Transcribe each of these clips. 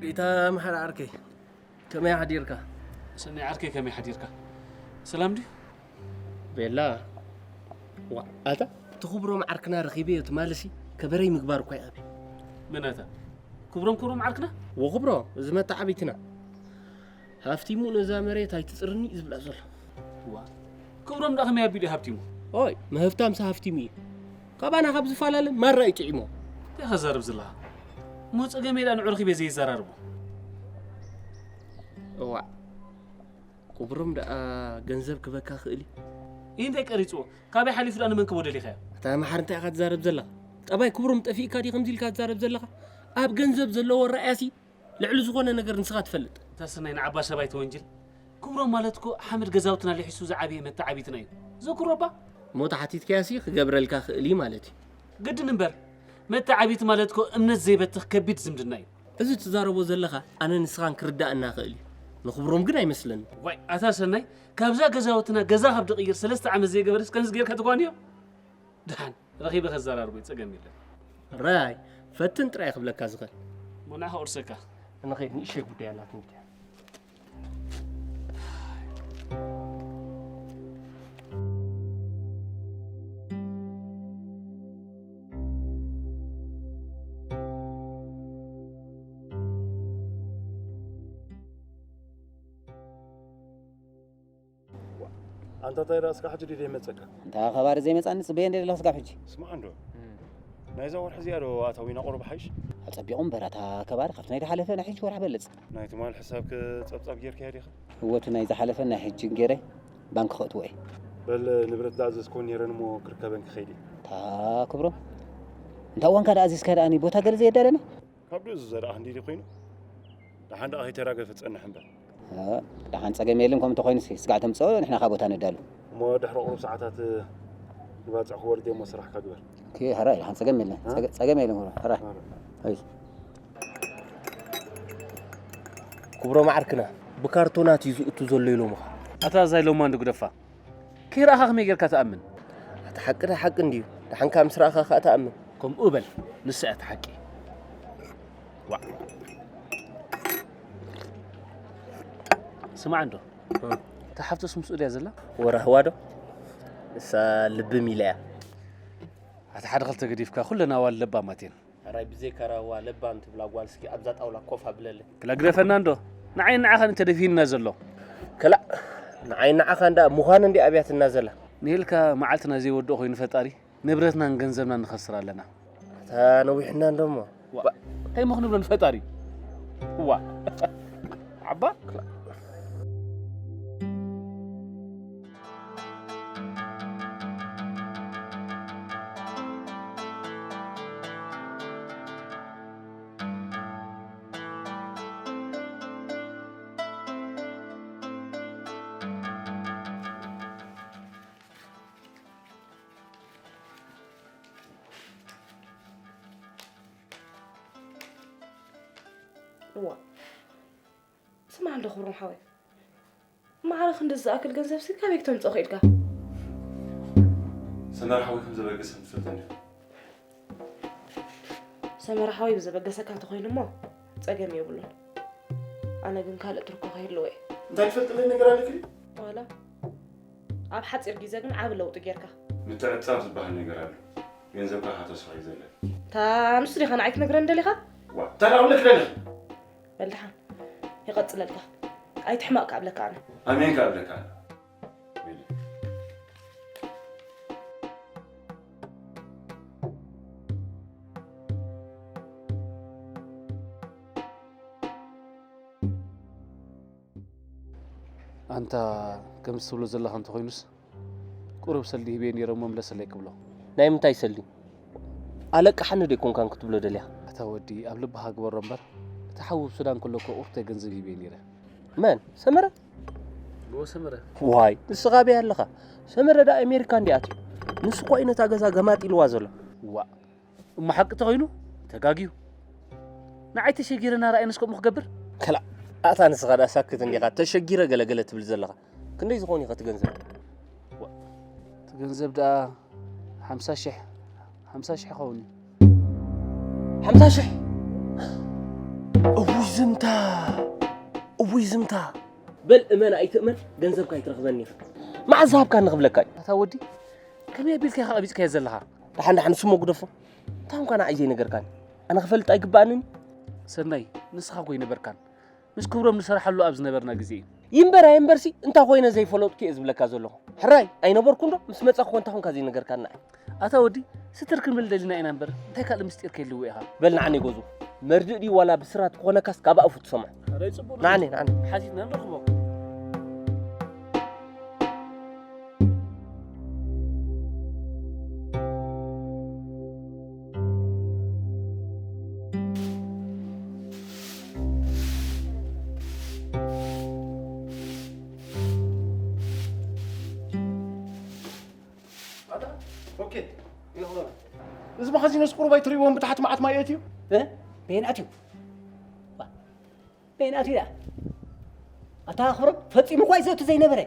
ኢታ መሓር ዓርከይ፣ ከመይ ሓዲርካ? ሰናይ ዓርከይ፣ ከመይ ሓዲርካ? ሰላም ድዩ? ቤላ፣ ዋ፣ ኣታ እቲ ክብሮም ዓርክና ረኺበዮ ትማልሲ ከበረይ ምግባር እኳ ይኣቢ። መን ኣታ? ክብሮም፣ ክብሮም ዓርክና? ወክብሮ፣ እዚ መተዓቢትና። ሃፍቲሙ ነዛ መሬት ኣይትጽርኒ እዩ ዝብላ ዘሎ። ዋ፣ ክብሮም ደኣ ከመይ ኣቢሉ ሃብቲሙ? ኦይ፣ ምህፍታምሲ ሃፍቲሙ እዩ። ካባና ካብ ዝፈላለ ማራ እዩ ጥዒሞ። እንታይ ከዛርብ ዘለኻ? እሞ ጸገመይ ደኣ ንዑ ረኺበ ዘይዘራርቦ። እዋእ፣ ክብሮም ደኣ ገንዘብ ክበካ ክእል እዩ። ይህ እንታይ ቀሪጽዎ? ካበይ ሓሊፉ ደኣ ንመን ክቦ ደሊኻዮ? ኣታ መሓር እንታይ ኢኻ ትዛረብ ዘለኻ? ጠባይ ክብሮም ጠፊእካ ድዩ ከምዚ ኢልካ ትዛረብ ዘለኻ? ኣብ ገንዘብ ዘለዎ ራእያሲ ልዕሊ ዝኾነ ነገር ንስኻ ትፈልጥ። እታ ሰናይ ንዓባ ሰብ ኣይትወንጅል። ክብሮም ማለት እኮ ሓመድ ገዛውትና ልሒሱ ዝዓበየ መተዓቢትና እዩ። ዘኩሮ እባ። እሞ ተሓቲትካያሲ ክገብረልካ ክእል እዩ ማለት እዩ። ግድን እምበር፣ መተዓቢት ማለት እኮ እምነት ዘይበትኽ ከቢድ ዝምድና እዩ። እዚ ትዛረቦ ዘለኻ ኣነ ንስኻን ክርዳእና ክእል እዩ። ንክብሮም ግን ኣይመስለኒ። ዋይ፣ ኣታ ሰናይ፣ ካብዛ ገዛውትና ገዛ ካብ ድቕይር ሰለስተ ዓመት ዘይገበረስ ከምዚ ጌርካ ትጓንዮ? ደሓን፣ ረኺበ ከዘራርቦ እዩ፣ ጸገም የለን። ራይ፣ ፈትን ጥራይ ክብለካ ዝኽእል። እሞ ንዓኻ ቁርሰካ። ንኸይድ፣ ንእሽተይ ጉዳይ ኣላትኒ ብትያ። ኣንታ ታይ ራእስካ ሕጂ ድዩ ዘይመጸካ? ኣንታ ከባሪ ዘይመጻኒ ጽበየ እንደ ዘለኹ ስጋብ ሕጂ። ስማዕ እንዶ፣ ናይዛ ወርሒ እዚኣ ዶ ኣታዊና ቁሩብ ሓይሽ? ኣጸቢቑ እምበር ኣታ ከባሪ ካብቲ ናይ ዝሓለፈ ናይ ሕጂ ወርሒ በልጽ። ናይ ትማል ሕሳብክ ጸብጻብ ጌርካዮ ዲኻ? እወ፣ እቲ ናይ ዝሓለፈ ናይ ሕጂ ገይረ ባንክ ከእትዎ እየ። በል ንብረት ዝኣዘዝክወን ነይረን እሞ ክርከበን ክኸይድ እየ። ኣታ ክብሮም፣ እንታይ እዋንካ ደኣ ኣዚዝካ ደኣኒ ቦታ ገለ ዘየዳለኒ? ካብ ዶ እዚ ዘርኣ ክንዲ ኮይኑ? ደሓን ደኣ ከይተራገፈ ጸንሕ እምበር። እ፣ ደሓን ጸገም የለን፣ ከምኡ እንተኾይኑሲ ስጋዕ ተምጽኦ፣ ንሕና ካብ ቦታ ነዳሉ። እሞ ድሕሪ ቁሩብ ሰዓታት ንባጽዕ ክወርድ እየ እሞ ስራሕካ ግበር። ኦኬ፣ ሕራይ፣ ደሓን ጸገም የለን። እ? ጸገ-፣ ጸገም የለን፣ ሕራይ። ሕራይ። ኣይ። ክብሮም ዓርክና፣ ብካርቶናት እዩ ዝእቱ ዘሎ ኢሎምኻ። ኣታ እዛ ኢሎማ እንዶ ግደፋ። ከይረኣኻ ከመይ ጌርካ ትኣምን? እቲ ሓቂ ዶ ሓቂ እንድዩ፣ ደሓንካ ምስ ረኣኻ ከኣ ትኣምን። ከምኡ በል፣ ንሳ እያ እቲ ሓቂ። ዋእ። ስማዕ እንዶ፣ እታ ሓፍቶስ ምስኡ ድያ ዘላ? ወራህዋ ዶ? ንሳ ልቢ ሚላ እያ። ኣቲ ሓደ ክልተ ገዲፍካ፣ ኩለን ኣዋልድ ለባማት እየን። ሕራይ ብዘይካ ራህዋ ለባም ትብላ ጓል እስኪ ኣብዛ ጣውላ ኮፍ ኣብለለይ። ክላ ግደፈና እንዶ። ንዓይ ንዓኻን እዩ ተደፊንና ዘሎ። ክላእ ንዓይ ንዓኻ እንዳ ምዃን እንዲ ኣብያትና ዘላ። ንሄልካ መዓልትና ዘይወድኦ ኮይኑ ፈጣሪ ንብረትናን ገንዘብናን ንኸስር ኣለና። እታ ነዊሕና እንዶ እሞ። ዋ፣ እንታይ ምኽ ንብሎ ንፈጣሪ? ዋ። ዓባ? እዋ፣ ስማዕ እንዶ ክብሮም ሓወይ፣ ማዕረ ክንድዚ ዝኣክል ገንዘብሲ ካበይ ክተምጽኦ ክኢልካ? ሰመረ ሓወይ ከም ዘበገሰ ትፈልጥ እንዲኻ? ሰመረ ሓወይ ብዘበገሰካ እንተኾይኑ እሞ ጸገም የብሉን። ኣነ ግን ካልእ ትርኮ ከይህልዎ እየ። እንታይ ትፈልጥለይ ነገር ኣለኪ? ዋላ ኣብ ሓጺር ግዜ ግን ዓቢ ለውጢ ጌርካ። ምትዕጻፍ ዝበሃል ነገር ኣሎ። ገንዘብካ ካተስፋ እዩ ዘለኒ። እታ ንሱ ዲኻ ንዓይ ክትነግረኒ ደሊኻ? ዋ፣ እንታይ ደኣ ክብለኪ ደለኺ? በል ደሓን፣ ይቐጽለልካ። ኣይትሕመቕ ክኣብለካ ኣነ። ኣሜን ክኣብለካ ኣነ። ኣንታ ከምዚ ትብሎ ዘለኻ እንተኾይኑስ፣ ቁሩብ ሰልዲ ሂበዮ ነይረ እሞ ምለሰለይ ክብሎ። ናይ ምንታይ ሰልዲ? ኣለቅሓኒ ዶ ኣይኮንካን ክትብሎ ደሊኻ? ኣታ ወዲ፣ ኣብ ልብኻ ግበሮ እምበር፣ እቲ ሓው ኣብ ሱዳን ከሎ እኮ ቁሩብ ገንዘብ ሂበዮ ነይረ። መን? ሰመረ? እዎ፣ ሰመረ። ዋይ፣ ንስኻ ኣበይ ኣለኻ? ሰመረ ደኣ ኣሜሪካ እንድዩ ኣትዩ። ንሱ እኮ እዩ ነታ ገዛ ገማጢልዋ ዘሎ። ዋእ፣ እሞ ሓቂ ተኾይኑ ተጋግዩ። ንዓይ ተሸጊረ እናረኣየንስ ከምኡ ክገብር? ከላ፣ ኣታ ንስኻ ደኣ ሳክት እንዲኻ፣ ተሸጊረ ገለ ገለ ትብል ዘለኻ። ክንደይ ዝኾን እዩ እቲ ገንዘብ? ዋ፣ እቲ ገንዘብ ደኣ ሓምሳ ሽሕ፣ ሓምሳ ሽሕ ይኸውን እዩ። ሓምሳ ሽሕ? እውይ፣ ዝምታ፣ እውይ ዝምታ። በል እመን ኣይትእመን፣ ገንዘብካ ኣይትረኽበኒ ኢኻ። መዓዝ ዝሃብካኒ ክብለካ እዩ። ኣታ ወዲ፣ ከመይ ኣቢልካ ኢኻ ቀቢጽካዮ ዘለኻ? ደሓን ደሓን፣ ስሞ ግደፎ። እንታይ ኾንካ ንዓይ ዘይነገርካኒ? ኣነ ክፈልጥ ኣይግባኣንን? ሰናይ፣ ንስኻ እኮ ኣይነበርካን። ምስ ክብሮም ንሰርሓሉ ኣብ ዝነበርና ግዜ እዩ። ይንበር ኣይንበርሲ፣ እንታይ ኮይነ ዘይፈለጥኩ እየ ዝብለካ ዘለኹ። ሕራይ፣ ኣይነበርኩን ዶ? ምስ መጻኹ እንታይ ኾንካ ዘይነገርካኒ ንዓይ? ኣታ ወዲ፣ ስትር ክንብል ደሊና ኢና እምበር፣ እንታይ ካልእ ምስጢር ከይልዎ ኢኻ? በል ንዓኒ ጎዙ። መርድእ ድዩ ዋላ ብስራት ክኾነካስ ካብ ኣፉ ትሰምዖ። ሕራይ ጽቡቕ ንዓኒ፣ ንዓኒ። ሓቲትና ንረኽቦ። ኣታ፣ ኦኬ፣ ይኸውና። እዚ መኻዚኖስ ቁሩብ ኣይትርእይዎን ብታሕቲ መዓት ማይ የእትዩ? እ? በየን ኣትዩ? ዋ፣ በየን ኣትዩ ደኣ? ኣታ ክብሮም፣ ፈጺሙ እኳ እዩ ዘእቱ ዘይነበረ።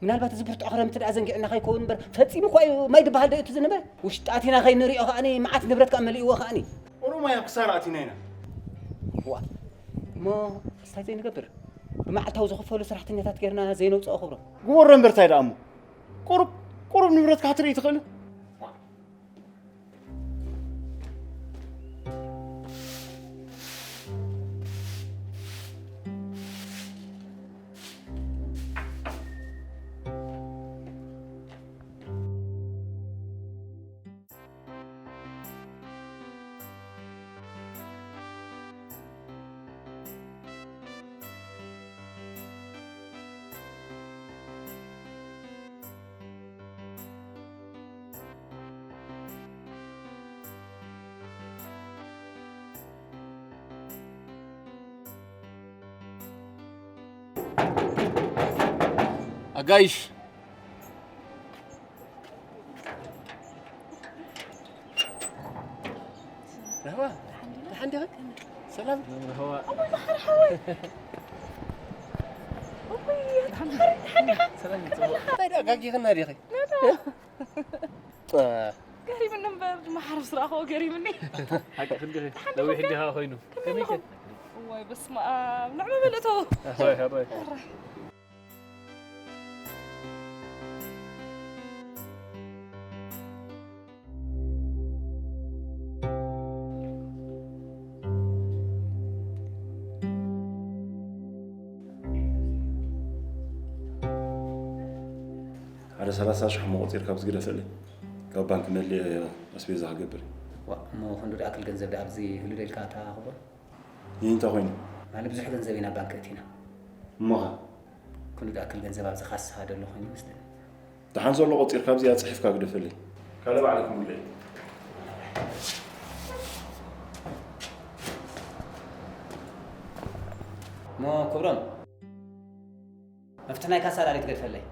ምናልባት እዚ ብርቱዕ ክረምቲ ደኣ ዘንጊዑና ከይከውን እምበር፣ ፈጺሙ እኳ እዩ ማይ ዝበሃል ዶ የእቱ ዝነበረ? ውሽጢ ኣቲና ከይንሪኦ ከኣኒ መዓት ንብረት ከኣ መሊእዎ ከኣኒ። ኦሮማይ ኣብ ክሳራ ኣቲና ኢና። ዋ፣ እሞ እንታይ ዘይንገብር? ብመዓልታዊ ዝኽፈሉ ሰራሕተኛታት ጌርና ዘይነውፅኦ ክብሮም። ግበሮ እምበር እንታይ ደኣ እሞ? ቁሩብ፣ ቁሩብ ንብረትካ ክትርኢ ትኽእል? ኣጋይሽ። ራህዋ፣ ደሓን ዲኻ? ሰላም። መርሃባ። እሞ መሓር ሓወይ። እሞ ደሓን ዲኻ? ሰላም። እንታይ ደኣ ጋጊኽና ዲኺ? ናታ። እ። ገሪምኒ እምበር፣ መሓር ምስ ረኣኽዎ ገሪምኒ። ሓቂ ክንዲ ደሓን ነዊሕ ዲኻ? እንዲኻ ኮይኑ። ከመይ ከመይ ኣለኹም? ከ? እዋይ፣ በስመ ኣብ። ንዕመ በልእቶ። ኣራይ፣ ኣራይ። ኣራይ። ሓደ ሰላሳ ሽሕ እሞ ቆጺርካ ኣብዚ ግደፈለይ። ካብ ባንክ መሊኤ ኣስቤዛ ክገብር። ዋ፣ እሞ ክንዱ ዝኣክል ገንዘብ ደኣ ኣብዚ ህሉ ደልካ እታ ክብሮ? ይህ እንታይ ኮይኑ? ማለት ብዙሕ ገንዘብ ኢና ባንክ እቲና። እሞኸ? ክንዱ ዝኣክል ገንዘብ ኣብዚ ካሳ ደሎ ኮይኑ ይመስለኒ። ደሓን ዘሎ ቆጺርካ ኣብዚኣ ጽሒፍካ ግደፈለይ። ካልእ ባዕለይ ክምልእ። እሞ ክብሮም፣ መፍትሕ ናይ ካሳ ዳሪት ገድፈለይ።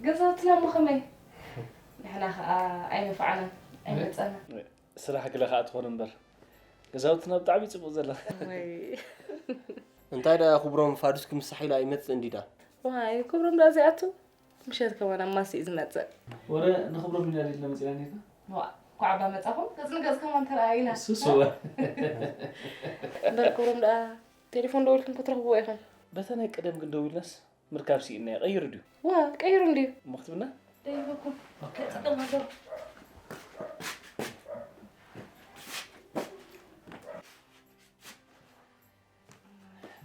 ገዛውትና እሞ ከመይ? ንሕና ኸኣ ኣይነፍዓናን፣ ኣይመጸናን። ስራሕ ግለ ኸኣ ትኾን እምበር፣ ገዛውትና ብጣዕሚ ጽቡቕ ዘላ። ወይ። እንታይ ደኣ ክብሮም ፋዱስ ክምሳሕ ኢሉ ኣይመጽእን ድዩ ደኣ? ዋይ፣ ክብሮም ደኣ ዘይኣቱ? ምሸት ከማን ኣብ ማሲ እዩ ዝመጽእ። ወረ ንኽብሮም ኢና ድልና መጺና ኔርና? ዋ፣ ኳዕባ መጻኹም፣ ገጽ ንገጽ ከማን ተረኣኢና። እሱስ እወ። እምበር ክብሮም ደኣ ቴሌፎን ደዊልኩም ክትረኽብዎ ኢኹም። በታ ናይ ቀደም ግን ደዊልናስ ምርካብ ስኢንናዮ። ቀይሩ ድዩ? ዋ፣ ቀይሩ እንድዩ። እሞ ክትብልና? ደይበኩም። ኦኬ። ተጸቀም ሃገሩ።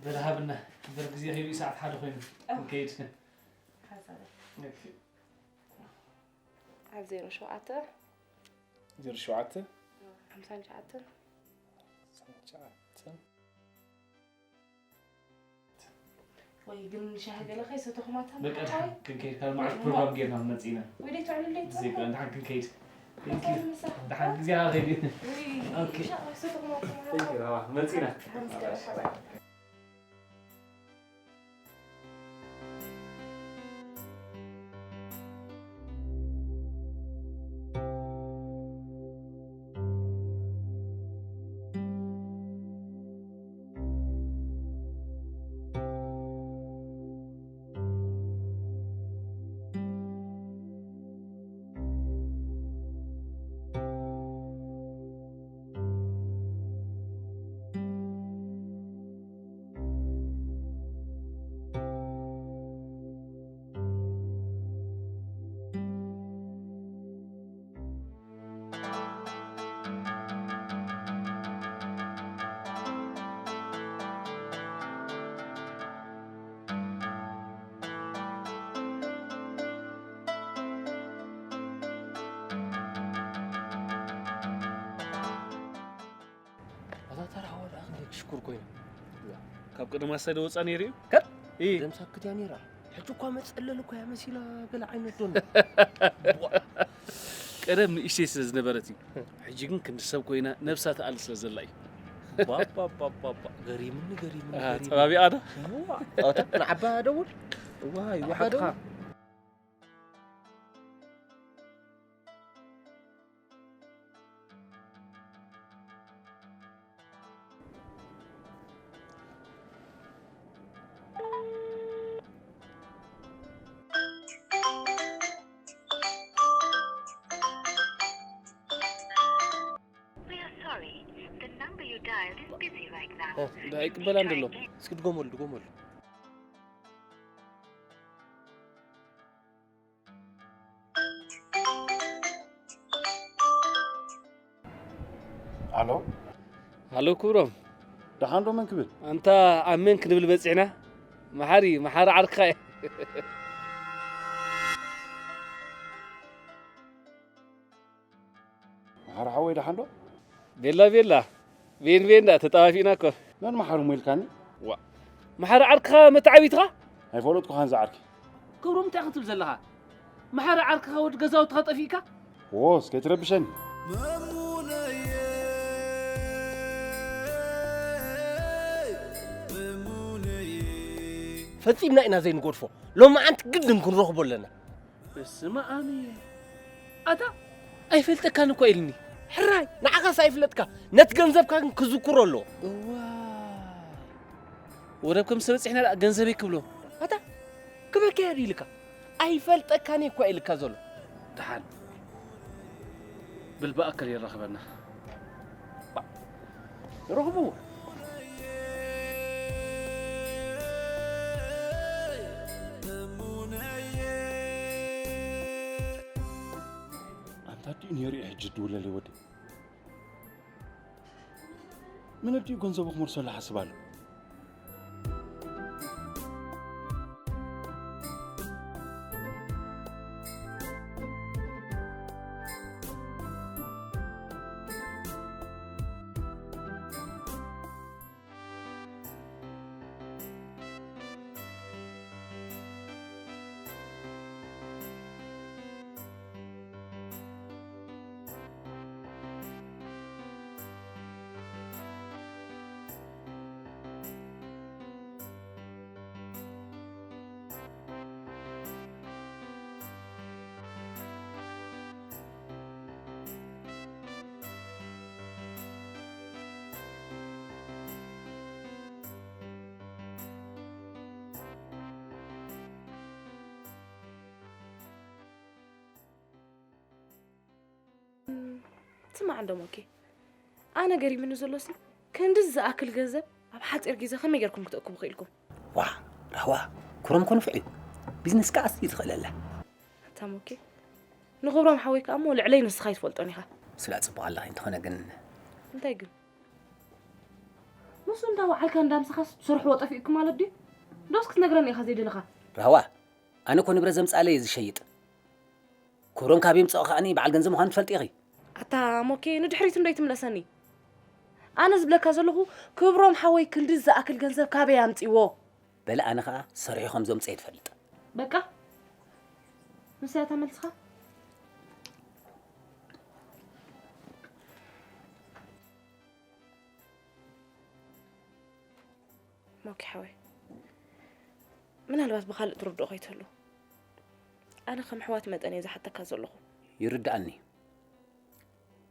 በል ሃብና። እምበር ግዜ ከይዱ ሰዓት ሓደ ኮይኑ። ኣው። ክንከይድ። ሓሳብ። ኦኬ። ኣብ ዜሮ ሸውዓተ። ዜሮ ሸውዓተ። ሓምሳን ትሽዓተን። ሓምሳን ትሽዓተን። ወይ ግን ሻሂ ገለ ከይሰተኹም ኣታ በቃ ሓወይ? ደሓን ክንከይድ፣ ካብ መዓት ፕሮግራም ጌርና ክንመጽእ ኢና። ወይ ደይ ትዕልለይ ግዜ እኮ ደሓን ክንከይድ። ሓሳብ ምሳሕ። ደሓን ግዜ ከይድ። ወይ ኦኬ። ሻሂ ከይሰተኹም ኣታ ሓወይ? መጺና። ደሓን እስከ ሓባይ። ኣታ ተራ ሃዋ ደኣ ክንደይ ክሽኩር ኮይኑ። ካብ ቅድም ኣሳይ ዶ ወጻ ነይሩ እዩ? ከ? እ። ደምሳክት እያ ነይራ። ሕጂ እኳ መጸለል እኳ እያ መሲላ ገለ ዓይነት ዶን። ቀደም ንእሽተይ ስለ ዝነበረት እዩ። ሕጂ ግን ክንዲ ሰብ ኮይና ነብሳ ትኣል ስለ ዘላ እዩ። ባባባባባ፣ ገሪምኒ፣ ገሪምኒ፣ አ፣ ገሪምኒ። ጸባቢኣ ዶ? እዋ፣ ኣታ ንዓባ ደውል። እዋይ፣ ንዓባ ዋሕድኻ። ደውል። We are sorry. The number you dialed is busy right now. ኦ፣ እንዳ ኣይቅበላን ዘሎ። Please try again. እስኪ ድጎመሉ፣ ድጎመሉ። ኣሎ። ኣሎ ክብሮም። ደሓን ዶ መን ክብል? ኣንታ ኣብ መን ክንብል በጺሕና? መሓሪ፣ መሓሪ ዓርክኻ እየ። መሓሪ ሓወይ ደሓን ዶ? ቤላ ቤላ፣ ቤን ቤን ደኣ ተጣፋፊእና እኮ። መን መሓሪ እሞ ኢልካኒ? ዋ፣ መሓሪ ዓርክኻ መተዓቢትኻ? ኣይፈለጥኩኻን ዝዓርከይ። ክብሮም እንታይ ክትብል ዘለኻ? መሓሪ ዓርክኻ ወዲ ገዛውትኻ ጠፊእካ? ዎስ፣ ከይትረብሸኒ። ፈጺምና ኢና ዘይንገድፎ። ሎማዓንቲ ግድን ክንረኽቦ ኣለና። በስመ ኣብ። ኣታ ኣይፈልጠካን እኮ ኢልኒ። ሕራይ፣ ንዓኻስ ኣይፍለጥካ። ነቲ ገንዘብካ ግን ክዝክሮ ኣለዎ። እዋ። ወደብ ከም ዝተበጽሕና ደኣ ገንዘበይ ክብሎ። ኣታ ክበክያ ድዩ ኢልካ? ኣይፈልጠካን እኮ ኢልካ ዘሎ። ደሓን። ብል ብኣካል የራኽበና። ባ-፣ ርኽቡ። ኣንታ ድዩ ነይሩ እዩ ሕጂ ድውለለይ ወደይ? ምን ድዩ ገንዘቡ ክመልሰሉ ሓስብ ኣሎ? ስማዕ እንዶ ሞኬ፣ ኣነ ገሪምኒ ዘሎሲ፣ ክንድዚ ዝኣክል ገንዘብ ኣብ ሓጺር ግዜ ከመይ ጌርኩም ክትእክቡ ክኢልኩም? ዋ፣ ራህዋ፣ ክብሮም እኮ ንፉዕ እዩ። ቢዝነስ ከኣ ኣዝዩ ዝኽእለላ። ኣታ ሞኬ፣ ንኽብሮም ሓወይ ከኣ እሞ ልዕለይ ንስኻ ኣይትፈልጦን ኢኻ። ስላ ጽቡቕ ኣለኺ፣ እንተኾነ ግን እንታይ ግን? ንሱ እንዳ ወዓልካ እንዳ ምሳኻስ ትሰርሕዎ ጠፊእኩም ማለት ድዩ? ዶስ ክትነግረኒ ኢኻ ዘይደለኻ? ራህዋ፣ ኣነ እኮ ንብረት ዘምጽኣለይ እየ ዝሸይጥ። ክብሮም ካብ የምጽኦ ከኣኒ በዓል ገንዘብ ምዃኑ ትፈልጢ ኢኺ። ኣታ ሞኬ፣ ንድሕሪት እንዶ ኣይትምለሰኒ። ኣነ ዝብለካ ዘለኹ፣ ክብሮም ሓወይ ክንዲ ዝኣክል ገንዘብ ካበይ ኣምጺዎ? በለ ኣነ ኸኣ ሰሪሑ ከም ዘምጽኦ እየ ትፈልጥ። በቃ? ንሳ እያ እታ መልስኻ? ሞኪ ሓወይ፣ ምናልባት ብኻልእ ትርድኦ ከይትህሉ። ኣነ ከም ኣሕዋት መጠን እየ ዝሓተካ ዘለኹ። ይርድኣኒ።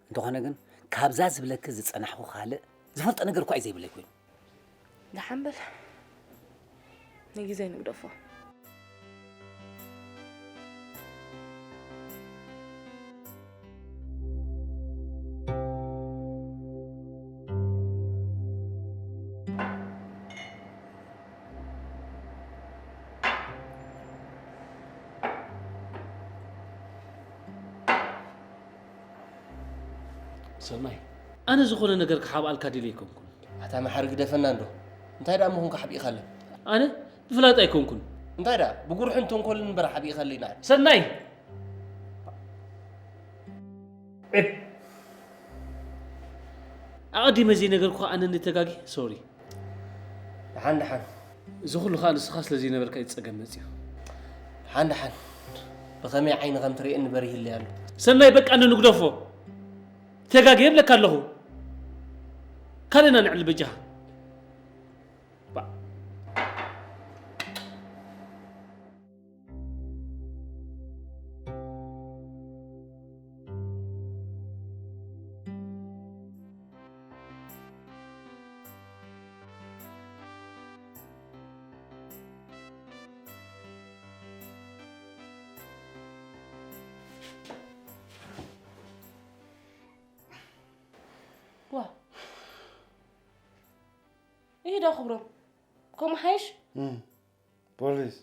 እንተኾነ ግን፣ ካብዛ ዝብለኪ ዝጸናሕኩ ካልእ ዝፈልጦ ነገር እኳ እዩ ዘይብለይ ኮይኑ። ደሓን በል። ንግዜ ንግደፎ። ሰናይ፣ ኣነ ዝኾነ ነገር ክሓብኣልካ ድልየ ኣይኮንኩን። ኣታ መሓሪ ግደፈና እንዶ። እንታይ ደኣ ምኹንካ ሓቢእኻለ? ኣነ ብፍላጥ ኣይኮንኩን። እንታይ ደኣ ብጉርሕን ተንኮልን እምበር ሓቢእኻለይ ንዓይ። ሰናይ! ዒብ! ኣቐዲመ ዘይነገርኩኻ ኣነ ንተጋጊ፣ ሶሪ። ደሓን ደሓን። እዚ ኩሉ ኸኣ ንስኻ ስለ ዘይነበርካ እዩ ጸገም መጺኡ። ደሓን ደሓን። ብኸመይ ዓይኒ ከም ትርእየኒ በሪህለይ ኣሎ። ሰናይ በቃ ንንግደፎ። ተጋግየ እብለካ ኣለኹ። ካልእና ንዕል በጃኻ። ባ- ዋ። ይሄ ዳ ክብሮም። ከምኡ ሓይሽ? እም። ፖሊስ።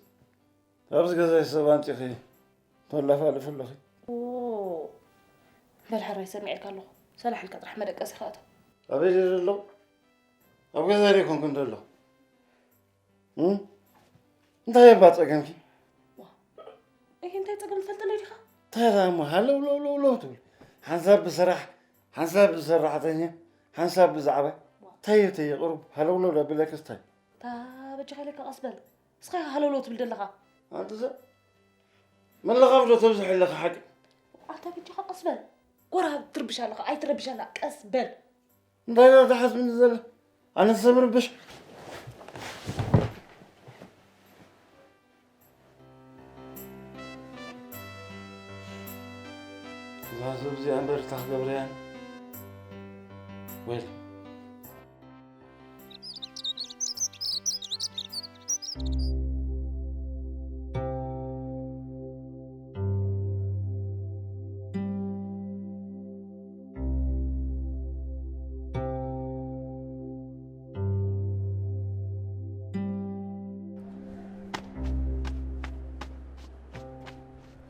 ኣብዚ ገዛይ ሰብ ኣምጺኺ ተላፋልፊ ኣለኺ። ኦ። በል ሕራይ ሰሚዐልካ ኣለኹ። ሰላሕ ኢልካ ጥራሕ መደቀሲ ክኣቶ። ኣበይ ድየ ዘለኹ? ኣብ ገዛይ ዶ ኣይኮንኩን ዘለኹ? እም? እንታይ እባ ጸገምኪ? ዋ። እህ እንታይ ጸገም ትፈልጠለይ ዲኻ? እንታይ ደኣ እሞ ሃለው ለው ለው ለው ትብል? ሓንሳብ ብስራሕ፣ ሓንሳብ ብሰራሕተኛ፣ ሓንሳብ ብዛዕባ። ዋ። እንታይ እየ ተየ ቁሩብ ሃለው ለው ዳቢለክስ እንታይ? እታ በጃኻ ኢለካ ቀስ በል። እስኻ ኢኻ ሃለውለው ትብል ዘለኻ። ኣንቲ ሰብ መለኻፍ ዶ ተብዝሕ ኣለኻ ሓቂ? ኣንታ በጃኻ ቀስ በል። ጎራብ ትርብሽ ኣለኻ፣ ኣይትረብሸና፣ ቀስ በል። እንታይ ኢኻ ትሓስብኒ ዘላ? ኣነ ሰብ ርብሽ። እዛ ሰብ እዚኣ እምበር እታ ክገብረያን። ወይል።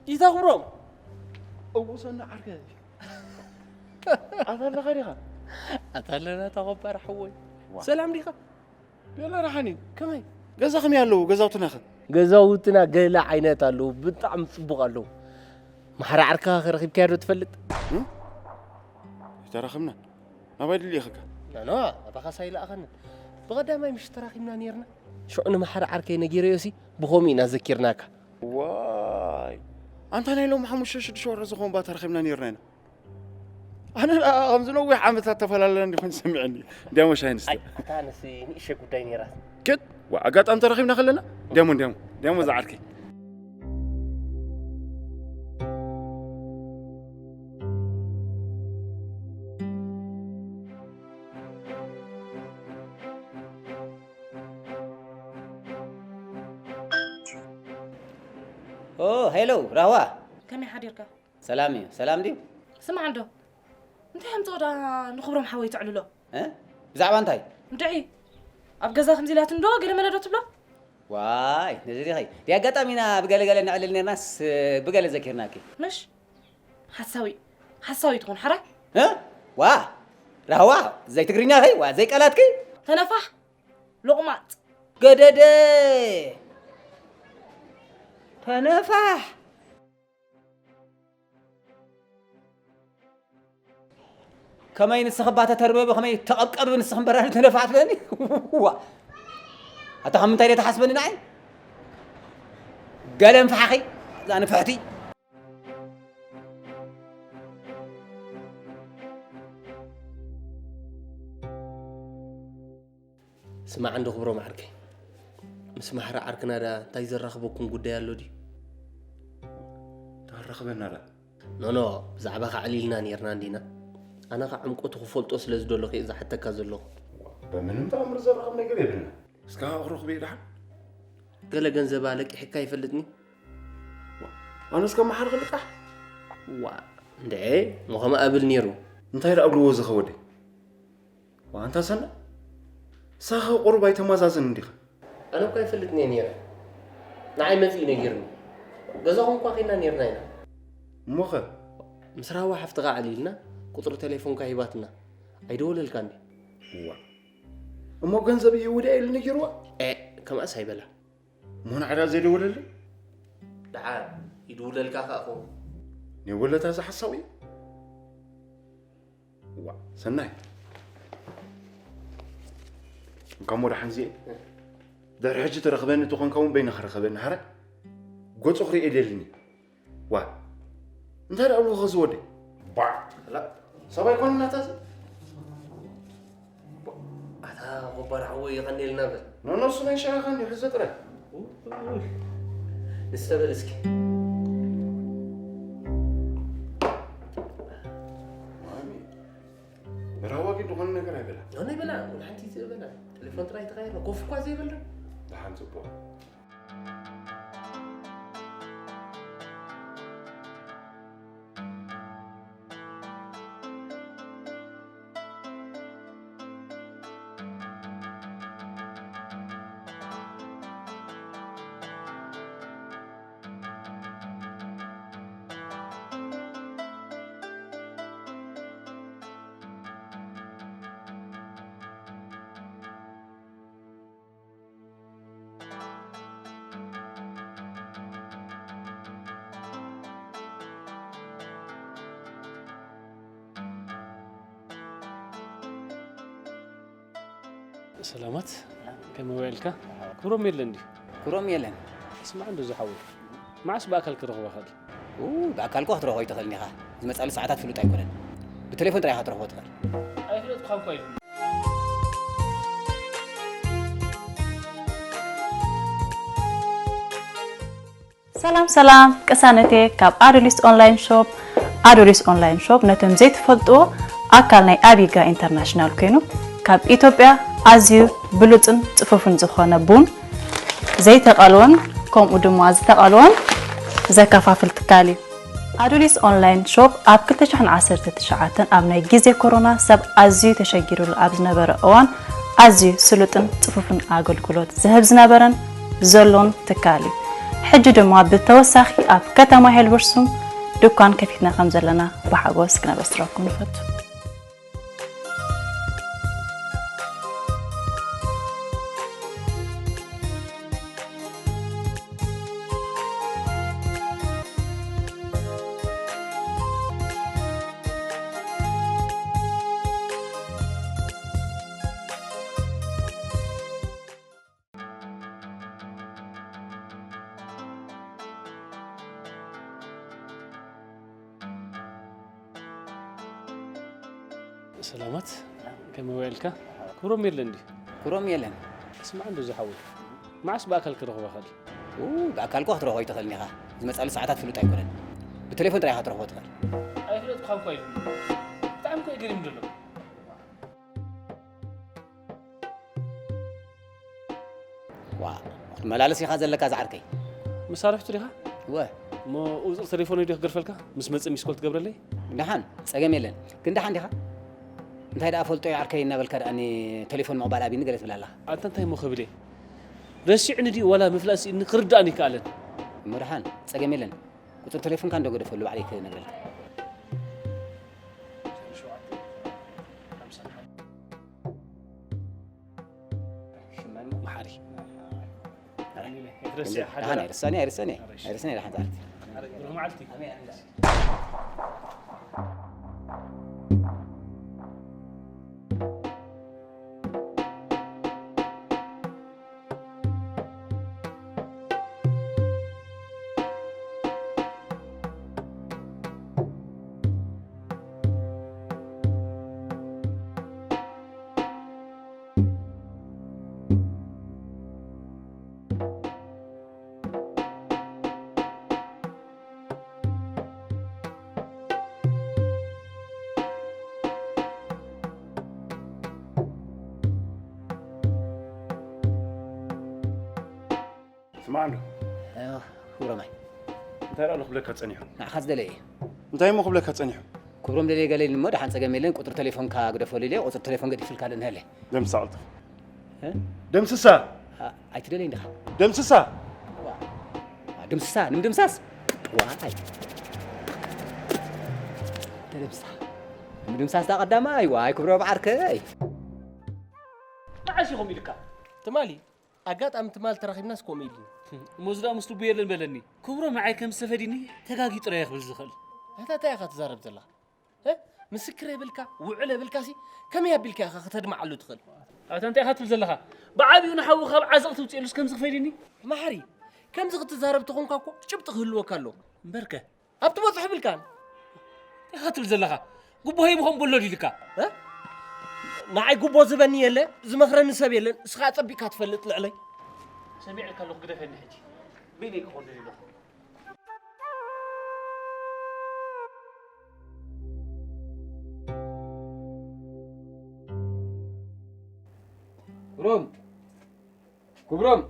ይዛ ክብሮም። እውሰና ዓርከይ። ኣታ ኣለኻ ዲኻ? ኣታ ኣለና ተኸባር ሓወይ። ዋ። ሰላም ዲኻ? ቤላ ደሓን እዩ። ከመይ? ገዛ ከመይ ኣለዉ? ገዛውትናኸ? ገዛውትና ገለ ዓይነት ኣለዉ። ብጣዕሚ ጽቡቕ ኣለዉ። ማሕራ ዓርካ ከ ረኺብካዮ ዶ ትፈልጥ? እም? ኣይተራኸብናን። ናባይ ድልኢኽካ? ኖ፣ ኖ፣ ኣባኻስ ኣይለኣኸንን። ብቐዳማይ ምሽ ተራኺብና ኔርና። ሽዑ ንማሕራ ዓርከይ ነጊረዮሲ ብኸምኡ ኢና ዘኪርናካ። ዋይ። ኣንታ ናይ ሎም ሓሙሽተ ሽዱሽተ ወርሒ ዝኾን ባ ተራኺብና ኔርና ኢና። ኣነ ደኣ ከምዚ ነዊሕ ዓመታት ተፈላለና እንዲኾን ዝሰምዐኒ። እንዲያሞ ሻሂ ንስተ። ኣይ፣ እታ ኣነስ ንእሸ ጉዳይ ነይራ። ክድ፣ ዋ፣ ኣጋጣሚ ተረኺብና ከለና፣ እንዲያሞ፣ እንዲያሞ፣ እንዲያሞ ዝዓርከይ። ኦ፣ ሄሎ፣ ራህዋ። ከመይ ሓዲርካ? ሰላም እዩ። ሰላም ድዩ? ስማዕ እንዶ፣ እንታይ ኣምጽኦ ዳ ንኽብሮም ሓወይ ተዕልሎ? እ? ብዛዕባ እንታይ? እንድዒ፣ ኣብ ገዛ ከምዚ ኢላትኒ ዶ ገለ መለ ዶ ትብሎ? ዋይ፣ ነዚ ዲኺ? ድያ ኣጋጣሚና ብገለ ገለ ነዕልል ኔርናስ፣ ብገለ ዘኪርናኪ። ምሽ? ሓሳዊ፣ ሓሳዊ ትኹን ሓራይ? እ? ዋ! ራህዋ፣ ዘይ ትግርኛኺ? ዋ፣ ዘይ ቃላትኪ? ተነፋሕ፣ ሎቕማጽ። ገደደ! ተነፋሕ! ከመይ ንስኺ እባ ተተርበቢ፣ ከመይ ተቐብቀቢ ንስኺ እምበር ተነፋሕ ትብለኒ? ዋ! ኣታ ካብ ምንታይ ድየ ትሓስበኒ ንዓይ? ገለ ንፍሓኺ፣ እዛ ንፍሕቲ። ስማዕ እንዶ ክብሮም ዓርከይ፣ ምስ ማሕራ ዓርክና ደኣ እንታይ ዘራኽበኩም ጉዳይ ኣሎ ድዩ? ተራኽበና ደኣ። ኖ፣ ኖ፣ ብዛዕባኻ ኣዕሊልና ኔርና እንዲና። ኣነ ኸኣ ዕምቆቱ ክፈልጦ ስለ ዝደለኹ እየ ዝሓተካ ዘለኹ። ብምንም ተኣምር ዘራኽብ ነገር የብልና። እስካ ኣቕርብ ክብየ ደሓን። ገለ ገንዘብ ኣለቂሕካ ይፈልጥኒ? ኣነ እስከ መሓር ክልቃሕ? ዋ፣ እንድዒ፣ እሞ ከምኡ ኣብል ነይሩ። እንታይ ደኣ ኣብልዎ እዚ ኸወደይ? ዋ፣ ኣንታ ሰናይ፣ ንስኻ ቁሩብ ኣይተመዛዝንን ዲኻ? ኣነ እኳ ኣይፈልጥን እየ ነይረ። ንዓይ መጺኡ ነጊሩኒ። ገዛኹም እኳ ኬድና ነይርና ኢና። እሞኸ? ምስ ራህዋ ሓፍትኻ ኣዕሊልና፣ ቁፅሪ ቴሌፎንካ ሂባትና ኣይደወለልካን ድዩ? እዋ እሞ ገንዘብ ይውዳ ኢሉ ነጊርዋ። ኤ፣ ከምኣስ ኣይበላ። እሞ ንዓዳ ዘይደወለልኝ? ደሓር ይድውለልካ ከኣ ኸውን። ንወለታ ዝሓሳው እዩ። ዋ ሰናይ፣ እንካሞ ደሓን ዝየ። ድሕሪ ሕጂ ተረኽበኒ ተኾንካ እውን በይነ ክረኸበኒ ሃረ። ገጹ ክርእየ ደልኒ። ዋ እንታይ ደኣ ብልኹ ዝወደ? ባ ላ ሰብኣይ ኮነ ናታ እዚ። ኣታ ኮባር ሓወይ የቐኔልና በል። ነነሱ ናይ ሸራኻ እንዲሁ ሕዘ ጥራይ። ንስተበል እስኪ። ማሚ፣ ብራዋ ግን ዝኾነ ነገር ኣይበላ። ኖ፣ ኣይበላ። ወላ ሓንቲ ትበላ። ቴሌፎን ጥራይ ተቐይረ። ኮፍ እኳ ዘይበላ። ደሓን ጽቡቕ። ሰላማት፣ ከመይ ውዒልካ? ክብሮም የለን ድዩ? ክብሮም የለን። ስማዕ እንዶ ዝሓወይ፣ መዓስ ብኣካል ክረኽቦ እኽእል? ኡ፣ ብኣካል እኮ ክትረኽቦ ኣይትኽእልን ኢኻ። ዝመጻሉ ሰዓታት ፍሉጥ ኣይኮነን። ብቴሌፎን ጥራይ ኢኻ ክትረኽቦ ትኽእል። ኣይፍለጥኳን እኳ እዩ። ሰላም ሰላም፣ ቅሳነቴ ካብ ኣዶሊስ ኦንላይን ሾፕ። ኣዶሊስ ኦንላይን ሾፕ ነቶም ዘይትፈልጥዎ ኣካል ናይ ኣቢጋ ኢንተርናሽናል ኮይኑ፣ ካብ ኢትዮጵያ ኣዝዩ ብሉጽን ጽፉፍን ዝኾነ ቡን ዘይተቐልወን ከምኡ ድማ ዝተቐልወን ዘከፋፍል ትካል እዩ። ኣዶሊስ ኦንላይን ሾፕ ኣብ ክልተ ሽሕን ዓሰርተ ትሽዓተን ኣብ ናይ ግዜ ኮሮና ሰብ ኣዝዩ ተሸጊሩሉ ኣብ ዝነበረ እዋን ኣዝዩ ስሉጥን ጽፉፍን ኣገልግሎት ዝህብ ዝነበረን ዘሎን ትካል እዩ። ሕጂ ድማ ብተወሳኺ ኣብ ከተማ ሄልበርሱም ድኳን ከፊትና ከም ዘለና ብሓጎስ ክነበስረኩም ንፈቱ። ሰላማት፣ ከመይ ውዒልካ? ክብሮም የለን ድዩ? ክብሮም የለን። ስማዕ እንዶ ዝሓወይ፣ መዓስ ብኣካል ክረኽቦ እኽእል? ኡ፣ ብኣካል እኮ ክትረኽቦ ኣይትኽእልን ኢኻ። ዝመጻሉ ሰዓታት ፍሉጥ ኣይኮነን። ብቴሌፎን ጥራይ ኢኻ ክትረኽቦ ትኽእል። ኣይፍለጥኳን እኳ እዩ። ብጣዕሚ እኮ እዩ ገሪም ዘሎ። ዋ፣ ክትመላለስ ኢኻ ዘለካ ዝዓርከይ። መሳርሕቱ ዲኻ? እወ። እሞ ቁጽሪ ቴሌፎነይ ድዮ ክገድፈልካ? ምስ መጸ ሚስኮል ትገብረለይ? ደሓን፣ ጸገም የለን። ግን ደሓን ዲኻ? እንታይ ደኣ ፈልጦ እዩ ዓርከይ እናበልካ ደኣ ቴሌፎን ምቕባል ኣብይኒ ገለ ትብል ኣለኻ። ኣንታ እንታይ እሞ ክብል እየ? ረሲዑኒ ድዩ ዋላ ምፍላጥ ስኢንኒ ክርድኣኒ ኣይከኣለን። እሞ ደሓን፣ ጸገም የለን። ቁጽሪ ቴሌፎንካ እንዶ ገደፈሉ ባዕለይ ክነግረልካ። መሓሪ። ደሓን ኣይርሳኒ፣ ኣይርሳኒ፣ ኣይርሳኒ፣ ደሓን ዛርቲ። ብሩህ መዓልቲ። ስማዕ እንዶ። ኣዮ፣ ክብሮማይ። እንታይ ደኣ ኣሎ ክብለካ ጸኒሑ? ንዓኻ ዝደለየ እዩ። እንታይ እሞ ክብለካ ጸኒሑ? ክብሮም ደለየ ገለ ኢልኒ እሞ፣ ደሓን ጸገም የለን፣ ቁጽሪ ቴሌፎንካ ግደፈሉ ኢለ፣ ቁጽሪ ቴሌፎን ገዲፍልካ ዶ እንሀለ? ደምስሳ ቀልጥፍ። እ? ደምስሳ። ኣ-፣ ኣይትደለይን ዲኻ? ደምስሳ። ዋ። ኣ፣ ድምስሳ፣ ንምድምሳስ? ዋይ። ተደምስሳ። ምድምሳስ ዳ ቀዳማይ፣ ዋይ ክብሮም ዓርከይ። መዓስ ኢኹም ኢልካ? ትማሊ ኣጋጣሚ ትማል ተራኺብናስ ኮሜዲ። እሞ ዝዳ ምስ ልቡ የለን በለኒ። ክብሮም ንዓይ ከም ዝተፈዲኒ ተጋጊ ጥራይ ክብል ዝኽእል። ኣታ እንታይ ኢኻ ትዛረብ ዘለኻ? እ? ምስክር የብልካ፣ ውዕል የብልካ ሲ ከመይ ኣቢልካ ኢኻ ከተድምዓሉ ትኽእል? ኣታ እንታይ ኢኻ ትብል ዘለኻ? ብዓቢኡ ንሓዉ ካብ ዓዘቕ ትውፅኤሉስ ከምዚ ክፈይድኒ? ማሕሪ፣ ከምዚ ክትዛረብ ተኾንካ እኮ ጭብጢ ክህልወካ ኣለዎ። እምበርከ? ኣብ ትበፅሑ ብልካን። ኢኻ ትብል ዘለኻ? ጉቦ ሂቡ ከም ቦሎ ዲልካ? እ? ንዓይ ጉቦ ዝበኒ የለ፣ ዝመኽረኒ ሰብ የለን። እስኻ ኣጸቢቕካ ትፈልጥ ልዕለይ። ሰሚዐልካ ኣለኹ ግደፈኒ ሕጂ። በይነይ ክኾን ደልየ ኣለኹ። ክብሮም ክብሮም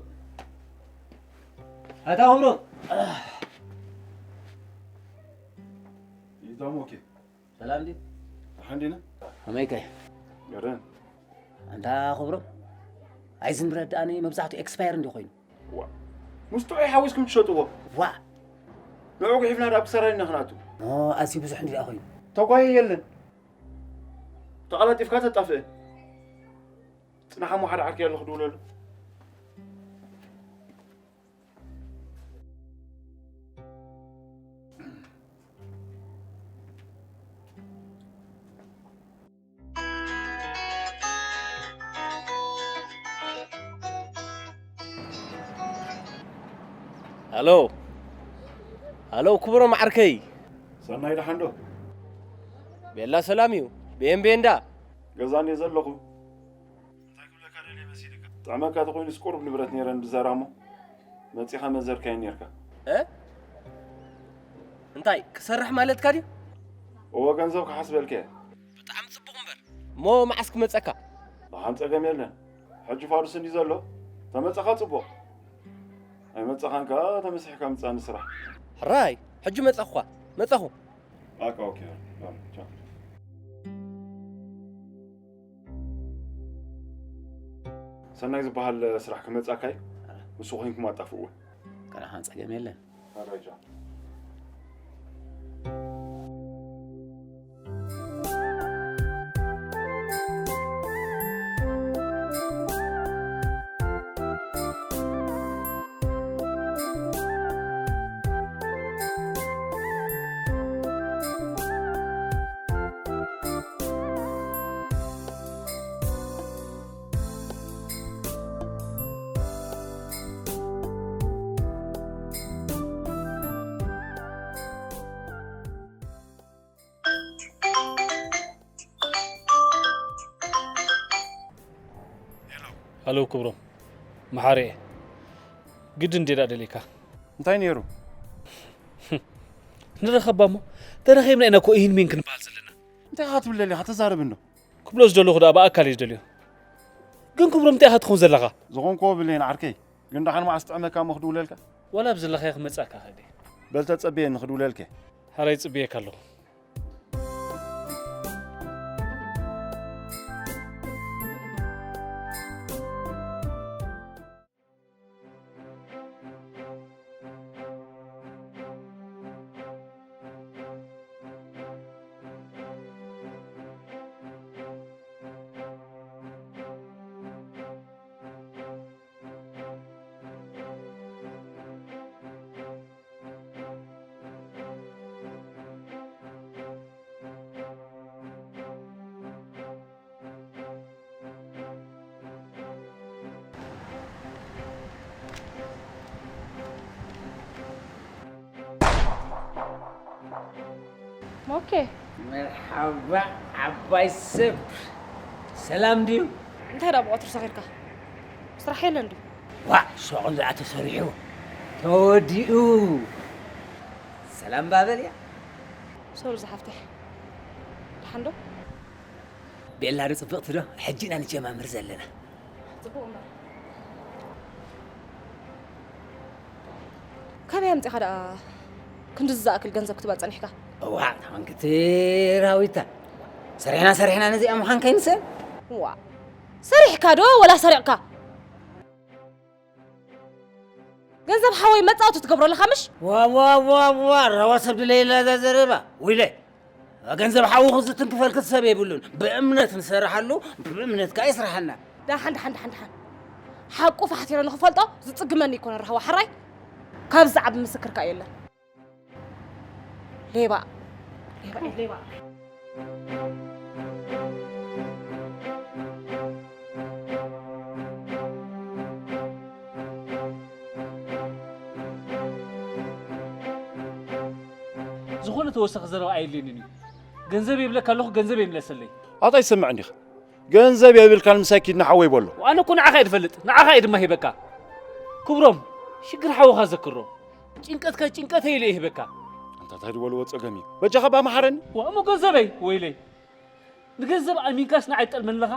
ኣታ ክብሮም ይዛሞኬ ሰላም ድዩ? ደሓን ዲና ከመይከ? ገረን ኣንታ ክብሮም ኣይዝን ብረት ደኣኒ መብዛሕትኡ ኤክስፓየር እንዲ ኮይኑ ዋ ምስ ጥዑይ ሓዊስኩም ትሸጥዎ ዋእ ንዑ ጉሒፍና ደኣ ክሰራይ ኢና ክንኣቱ ሞ ኣዝዩ ብዙሕ እንዲ ደኣ ኮይኑ ተጓየ የለን ተቐላጢፍካ ተጣፍአ ጽናሓ እሞ ሓደ ዓርኪ ኣሎ ክድውለሉ ሃሎ ሃሎ ክቡሮም ዓርከይ ሰናይ ደሓንዶ ቤላ ሰላም እዩ ቤን ቤንዳ ገዛን እየ ዘለኹ ጥዕመካ ተኮይኑስ ቁሩብ ንብረት ነይረን ብዘራሞ መጺኻ መዘርካዮ ነርካ እ እንታይ ክሰርሕ ማለትካ ድዩ እወ ገንዘብ ክሓስበልከ ብጣዕሚ ጽቡቕ እምበር እሞ መዓስ ክመጸካ ብሓም ጸገም የለን ሕጂ ፋዱስ እንዲ ዘሎ ተመጸኻ ጽቡቕ ኣይመጸኻን ከኣ ተመሲሕካ ምጻኒ ስራሕ ሕራይ ሕጂ መጸኹ መጸኹ ኣቃ ኦኬ ሰናይ ዝበሃል ስራሕ ክመጻካ እዩ ምስ ኮይንኩም ኣጣፍእዎ ከላኻን ጸገም የለን ኣራጃ ሃሎ ክብሮም መሓርየ ግድን ድየ ደኣ ደልየካ እንታይ ነይሩ ንረኸባ እሞ ተረኺብና ኢና እኮ ኢሂን ሚን ክንበሃል ዘለና እንታይ ኢኻ ትብል ደሊኻ ተዛረብ እንዶ ክብሎ ዝደለኹ ደኣ ብኣካል እየ ዝደልዮ ግን ክብሮም እንታይ ኢኻ ትኸውን ዘለኻ ዝኾንክዎ ብለይን ዓርከይ ግን ደሓን መዓስ ጥዕመካ እሞ ክድውለልካ ዋላ ኣብ ዘለኻዮ ክመጽኣካ ክእል እየ በል ተጸብየኒ ክድውለልከ ሓራይ ጽብየካ ኣለኹ ሞኬ መርሓባ ዓባይ ሰብ ሰላም ድዩ? እንታይ ደኣ ብቐትሩ ሰኺርካ? ስራሕ የለን ድዩ? ዋእ ሸቕል ደኣ ተሰሪሑ ተወዲኡ ሰላም ባበል እያ። ሶሪ ዝሓፍተይ ደሓን ዶ? ቤላ ዶ ጽብቕቲ ዶ? ሕጂ ኢና ንጀማምር ዘለና። ጽቡቕ እምበር። ካበይ ኣምጺኻ ደኣ ክንድዚ ዝኣክል ገንዘብ ክትበል ጸኒሕካ? እዋእ ተመንክቲ ራዊታ ሰሪሕና ሰሪሕና ነዚኣ ምዃን ከይንስእን። ዋእ ሰሪሕካ ዶ ወላ ሰሪቕካ? ገንዘብ ሓወይ መጻወቲ ትገብሮ ኣለኻ ምሽ? ዋዋዋዋ ረዋ ሰብ ድለየላ እዛ ዘረባ ውይለ ገንዘብ ሓውኹ ዝትንክፈልክ ሰብ የብሉን። ብእምነት ንሰርሓሉ፣ ብእምነት ከኣ ይስርሓልና። ደሓን፣ ደሓን፣ ደሓን፣ ደሓን። ሓቁ ፋሕቲረ ንኽፈልጦ ዝጽግመኒ ይኮነ ራህዋ፣ ሕራይ? ካብዚ ዝዓቢ ምስክር ከኣ የለን። ሌባ። ሌባ፣ ሌባ። ዝኾነ ተወሳኺ ዘረባ ኣየድልየንን እዩ። ገንዘብ የብለካ ኣለኹ፣ ገንዘብ ይምለሰለይ። ኣታ ይሰምዕ እንዲኻ? ገንዘብ የብልካን ምሳይ ኪድ ንሓወይ በሎ። ኣነ እኮ ንዓኻ እየ ዝፈልጥ፣ ንዓኻ እየ ድማ ሂበካ። ክብሮም፣ ሽግር ሓውኻ ዘክሮ። ጭንቀትካ ጭንቀተይ ኢለ እየ ሂበካ። ኣንታ እንታይ ዝበልዎ ጸገም እዩ? በጃኻ ባመሓረኒ። ዋ፣ እሞ ገንዘበይ? ወይለይ። ንገንዘብ ኣሚንካስ ንዓይ ትጠልመኒ ኣለኻ?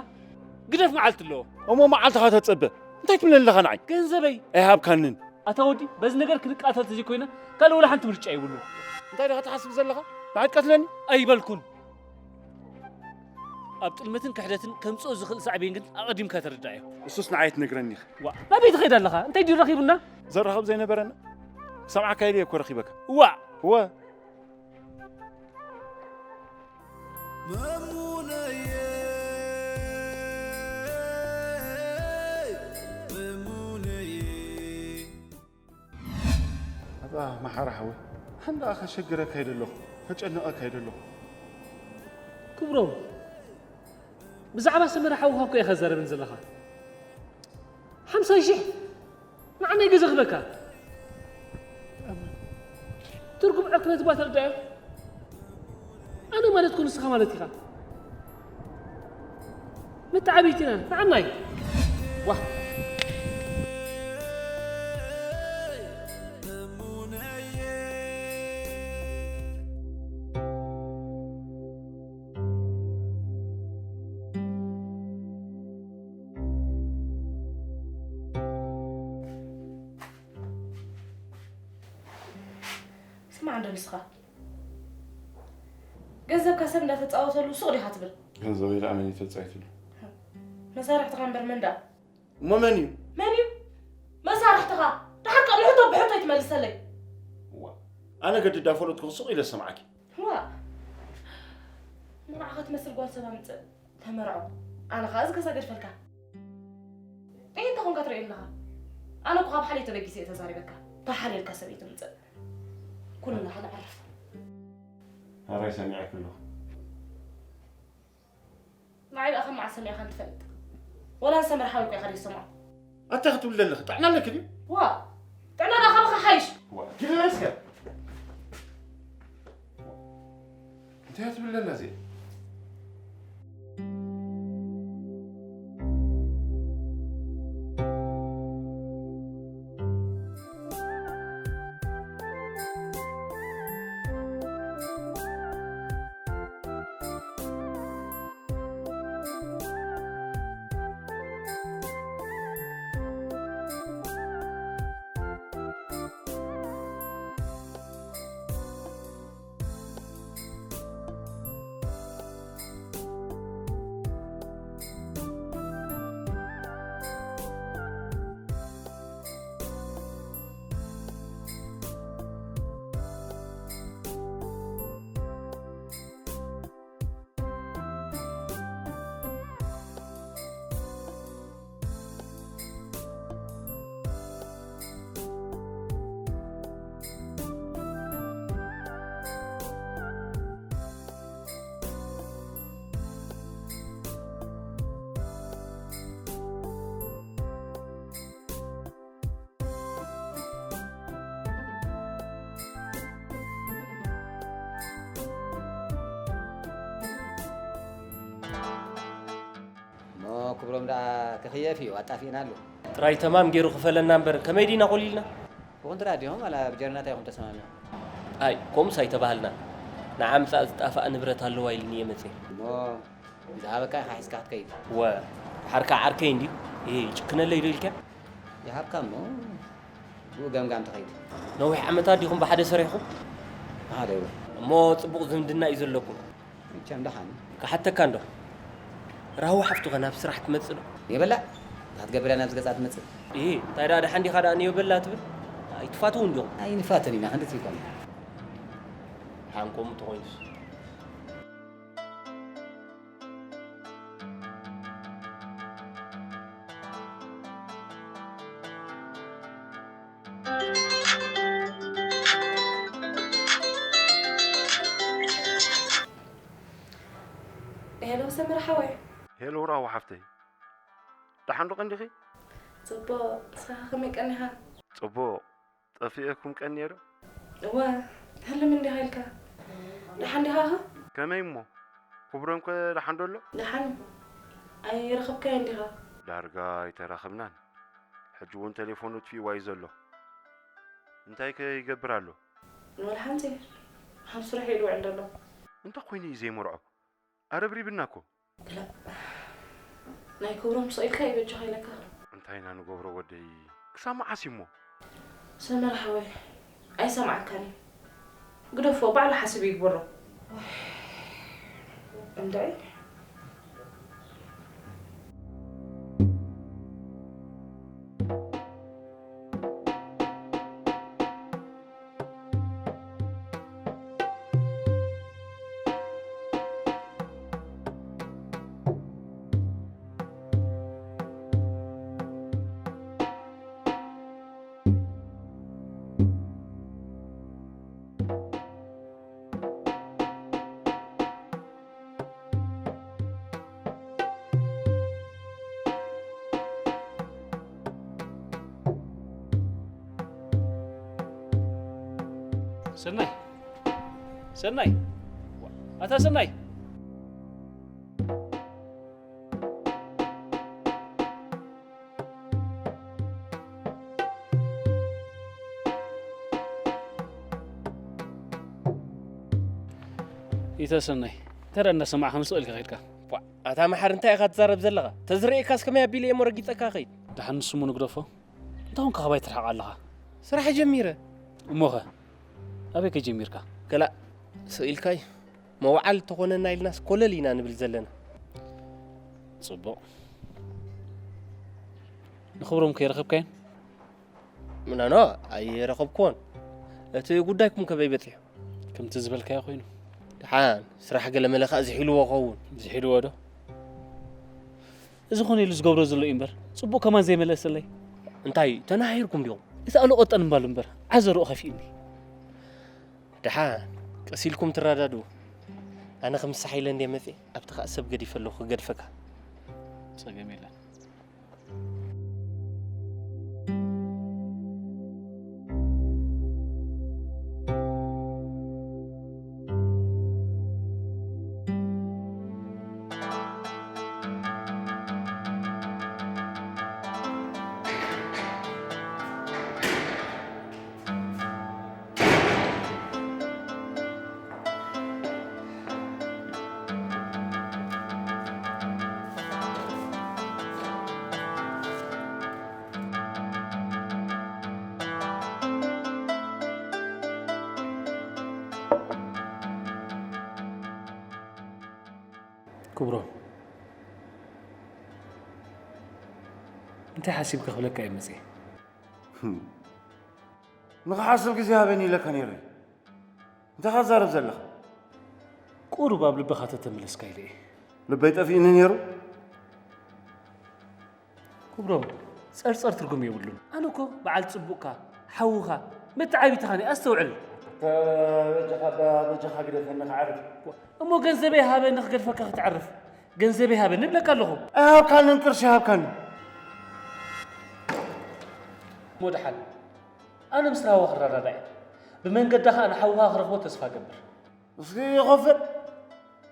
ግደፍ መዓልቲ ኣለዎ። እሞ መዓልትኻ ተጸበ። እንታይ ትብለኒ ኣለኻ ንዓይ? ገንዘበይ። ኣይሃብካንን። ኣታ ወዲ፣ በዚ ነገር ክንቃተል ተዘይኮይና፣ ካልእ ወላ ሓንቲ ምርጫ የብሉን። እንታይ ዲኻ ትሓስብ ዘለኻ? ንዓይ ትቀትለኒ? ኣይበልኩን። ኣብ ጥልመትን ክሕደትን ከምጽኦ ዝኽእል ሳዕቤን ግን ኣቐዲምካ ተረዳእዮ። እሱስ ንዓይ ትነግረኒ ኢኻ። ዋእ፣ ናበይ ትኸይድ ኣለኻ? እንታይ ድዩ ረኺቡና? ዘራኽብ ዘይነበረና? ክሰምዓካ ኢለ እየ እኮ ረኺበካ። ዋእ! እወ። መሙነየ፣ መሙነየ። ኣታ መሓራ ሓወይ፣ ሓንዳ ከሸግረካ ኣይደለኹ፣ ከጨንቐካ ኣይደለኹ። ክብሮም፣ ብዛዕባ ሰመረ ሓውኻ እኮ ኢኻ ትዛረብን ዘለኻ። ሓምሳ ሽሕ ንዓናይ ገዛ ክበካ። ትርጉም ዕርክነት እባ ተረዳዮ። ኣነ ማለት እኮ ንስኻ ማለት ኢኻ። መተዓብይቲ ኢና፣ ንዓናይ። ዋህ። ስማዕ እንዶ ንስኻ። ገንዘብካ ሰብ እንዳተጻወተሉ ሱቕ ዲኻ ትብል? ገንዘበይ ደኣ መን እዩ ተጻዊትሉ? መሳርሕትኻ እምበር መን ደኣ? እሞ መን እዩ? መን እዩ? መሳርሕትኻ። ደሓር ከኣ ንሕቶ ብሕቶ ይትመልሰለይ። ዋ፣ ኣነ ገድዳ ፈለጥኩ ሱቕ ኢለ ሰምዓኪ። ዋ፣ ንዓኻ ትመስል ጓል ሰብ ኣምጽእ። ተመርዖ። ኣነ ኸኣ እዚ ገዛ ገድፈልካ። ጥይት እንተ ኾንካ ትርእየኒ ኣለኻ። ኣነ እኮ ካብ ሓልዮ ተበጊሰ እየ ተዛሪበካ። ተሓልየልካ ሰበይቲ ምጽእ። ኩልና ኸነዕርፍ። ሕራይ ሰሚዐኪ ኣለኹ። ንዓይ ደኣ ካብ መዓስ ሰሚዕካኒ ትፈልጥ? ወላ ንሰመረ ሓወይ እኮ ኢኻ ዘይትሰምዖ። ኣታ ክትብሊ ኣለኺ፣ ጥዕና ኣለኪ ድዩ? ዋ፣ ጥዕና ደኣ ካባኻ ሓይሽ። ዋ፣ ግደለ እስከ። እንታይ እያ ትብል ዘላ እዚኣ? እሞ ክብሮም ደኣ ክኽየፍ እዩ፣ ኣጣፊእናሉ። ጥራይ ተማም ገይሩ ክፈለና እምበር፣ ከመይ ዲና ኮሊልና? ብኮንትራት ዲኹም ዋላ ብጀርናታ ኢኹም ተሰማሚዕኩም? ኣይ፣ ከምኡስ ኣይተባህልናን። ንዓምጻእ ዝጣፍኣ ንብረት ኣለዋ ኢልኒ እየ መጽየ። እሞ ዝሃበካ ኢኻ ሒዝካ ክትከይድ። ወ፣ ድሓር ከኣ ዓርከይ እንድዩ። ይሄ ይጭክነለይ ዶ ኢልካ? ይሃብካ እሞ ብኡ ገምጋም ትኸይድ። ነዊሕ ዓመታት ዲኹም ብሓደ ሰሪሕኩም? ብሓደ እወ። እሞ ጽቡቕ ዝምድና እዩ ዘለኩም። መቸም ደሓን። ክሓተካ እንዶ። ራህዋ ሓፍቱ ኸ ናብ ስራሕ ትመጽእ ዶ? የበላ። እንታይ ክትገብር እያ ናብዚ ገጻ ትመጽእ? እሂ፣ እንታይ ደኣ ደሓን ዲኻ ደኣ ንየበላ ትብል? ኣይትፋትውን ዲኹም? ኣይንፋትን ኢና፣ ክንድቲ ይኮን። ደሓን ከምኡ ተኾይኑስ። ሰመረ ሓወይ። ሄሎ ራዋ ሓፍተይ፣ ደሓን ዶ ቀንዲኺ? ጽቡቕ፣ ንስኻ ከመይ ቀኒኻ? ጽቡቕ፣ ጠፊኤኩም ቀንየ ዶ? እወ፣ ትህልም እንዲኻ ኢልካ። ደሓን ዲኻ ኸ? ከመይ እሞ? ክብሮም ከ ደሓን ዶ ኣሎ? ደሓን እዩ። ኣይረኸብካዮን ዲኻ? ዳርጋ ኣይተራኸብናን። ሕጂ እውን ቴሌፎኑ ኣጥፊእዋ እዩ ዘሎ። እንታይ ከ ይገብር ኣሎ? ወላ ሓንቲ ኣብ ስራሕ እዩ ዝውዕል ዘሎ። እንታይ ኮይኑ እዩ ዘይመርዖ? ኣረብሪብና እኮ። ክላእ ናይ ክብሮም ስቕ ኢልካ እዩ በጃኻ ኢለካ። እንታይ ኢና ንገብሮ ወደይ? ክሳብ መዓስ እዩ እሞ? ሰመረ ሓወይ ኣይሰምዓካን እዩ። ግደፎ፣ ባዕሉ ሓስብ ይግበሮ። እንድዒ። ሰናይ፣ ሰናይ፣ ኣታ ሰናይ። ኢተሰነይ፣ እንታይ ደኣ እንዳሰማዕካ ምስ ኢልካ ከይድካ? ቧዕ፣ ኣታ መሓር እንታይ ኢኻ ትዛረብ ዘለኻ? ተዝርእየካስ ከመይ ኣቢለ እየ መረጊጸካ ከይድ? ደሓን ንሱ እሞ ንግደፎ። እንታይ ኾንካ ካባይ ትርሕቕ ኣለኻ? ስራሕ ጀሚረ። እሞኸ ኣበይ ከ ጀሚርካ? ከላእ ስቕ ኢልካይ መውዓል ተኾነና ኢልናስ ኮለል ኢና ንብል ዘለና። ጽቡቕ። ንኽብሮም ከይረኸብካዮን? ምናኖ ኣይረኸብኩዎን። እቲ ጉዳይኩም ከበይ በጺሑ? ከምቲ ዝበልካዮ ኮይኑ። ደሓን ስራሕ ገለ መለ ከኣ ዝሒልዎ ኸውን። ዝሒልዎ ዶ? እዚ ኾነ ኢሉ ዝገብሮ ዘሎ እዩ እምበር ጽቡቕ ከማን ዘይመለሰለይ። እንታይ ተናሂርኩም ዲኹም? እቲ ኣሉ ቀጠን እምባሉ እምበር ዓዘርኡ ከፊእኒ። ደሓን ቀስ ኢልኩም ትረዳድኡ። ኣነ ክምሳሕ ኢለ እንድየ መጺእ ኣብቲ ከኣ ሰብ ገዲፈ ኣለኹ ክገድፈካ። ጸገም የለን። ክብሮም፣ እንታይ ሓሲብካ ክብለካ እየ መፅየ? ንኽሓስብ ግዜ ሃበኒ ኢለካ ነይረ። እንታይ ኢኻ ትዛረብ ዘለኻ? ቁሩብ ኣብ ልብኻ ተተመለስካ ኢለ እየ። ልበይ ጠፊእኒ ነይሩ? ክብሮም፣ ጸርጸር ትርጉም የብሉን። ኣነ እኮ በዓል ጽቡቕካ፣ ሓውኻ፣ መተዓቢትኻን እየ፣ ኣስተውዕል። በጃኻ፣ በጃኻ ግደፈኒ ክዓርፍ። እሞ ገንዘበይ ሃበኒ ክገድፈካ ክትዓርፍ። ገንዘበይ ሃበኒ እብለካ ኣለኹ። ኣይሃብካንን ቅርሺ ሃብካኒ። እሞ ደሓን ኣነ ምስ ራህዋ ክረዳዳእ እየ። ብመንገዳ ኸኣ ንሓውኻ ክረኽቦ ተስፋ እገብር። እስኪ ይኸፍል።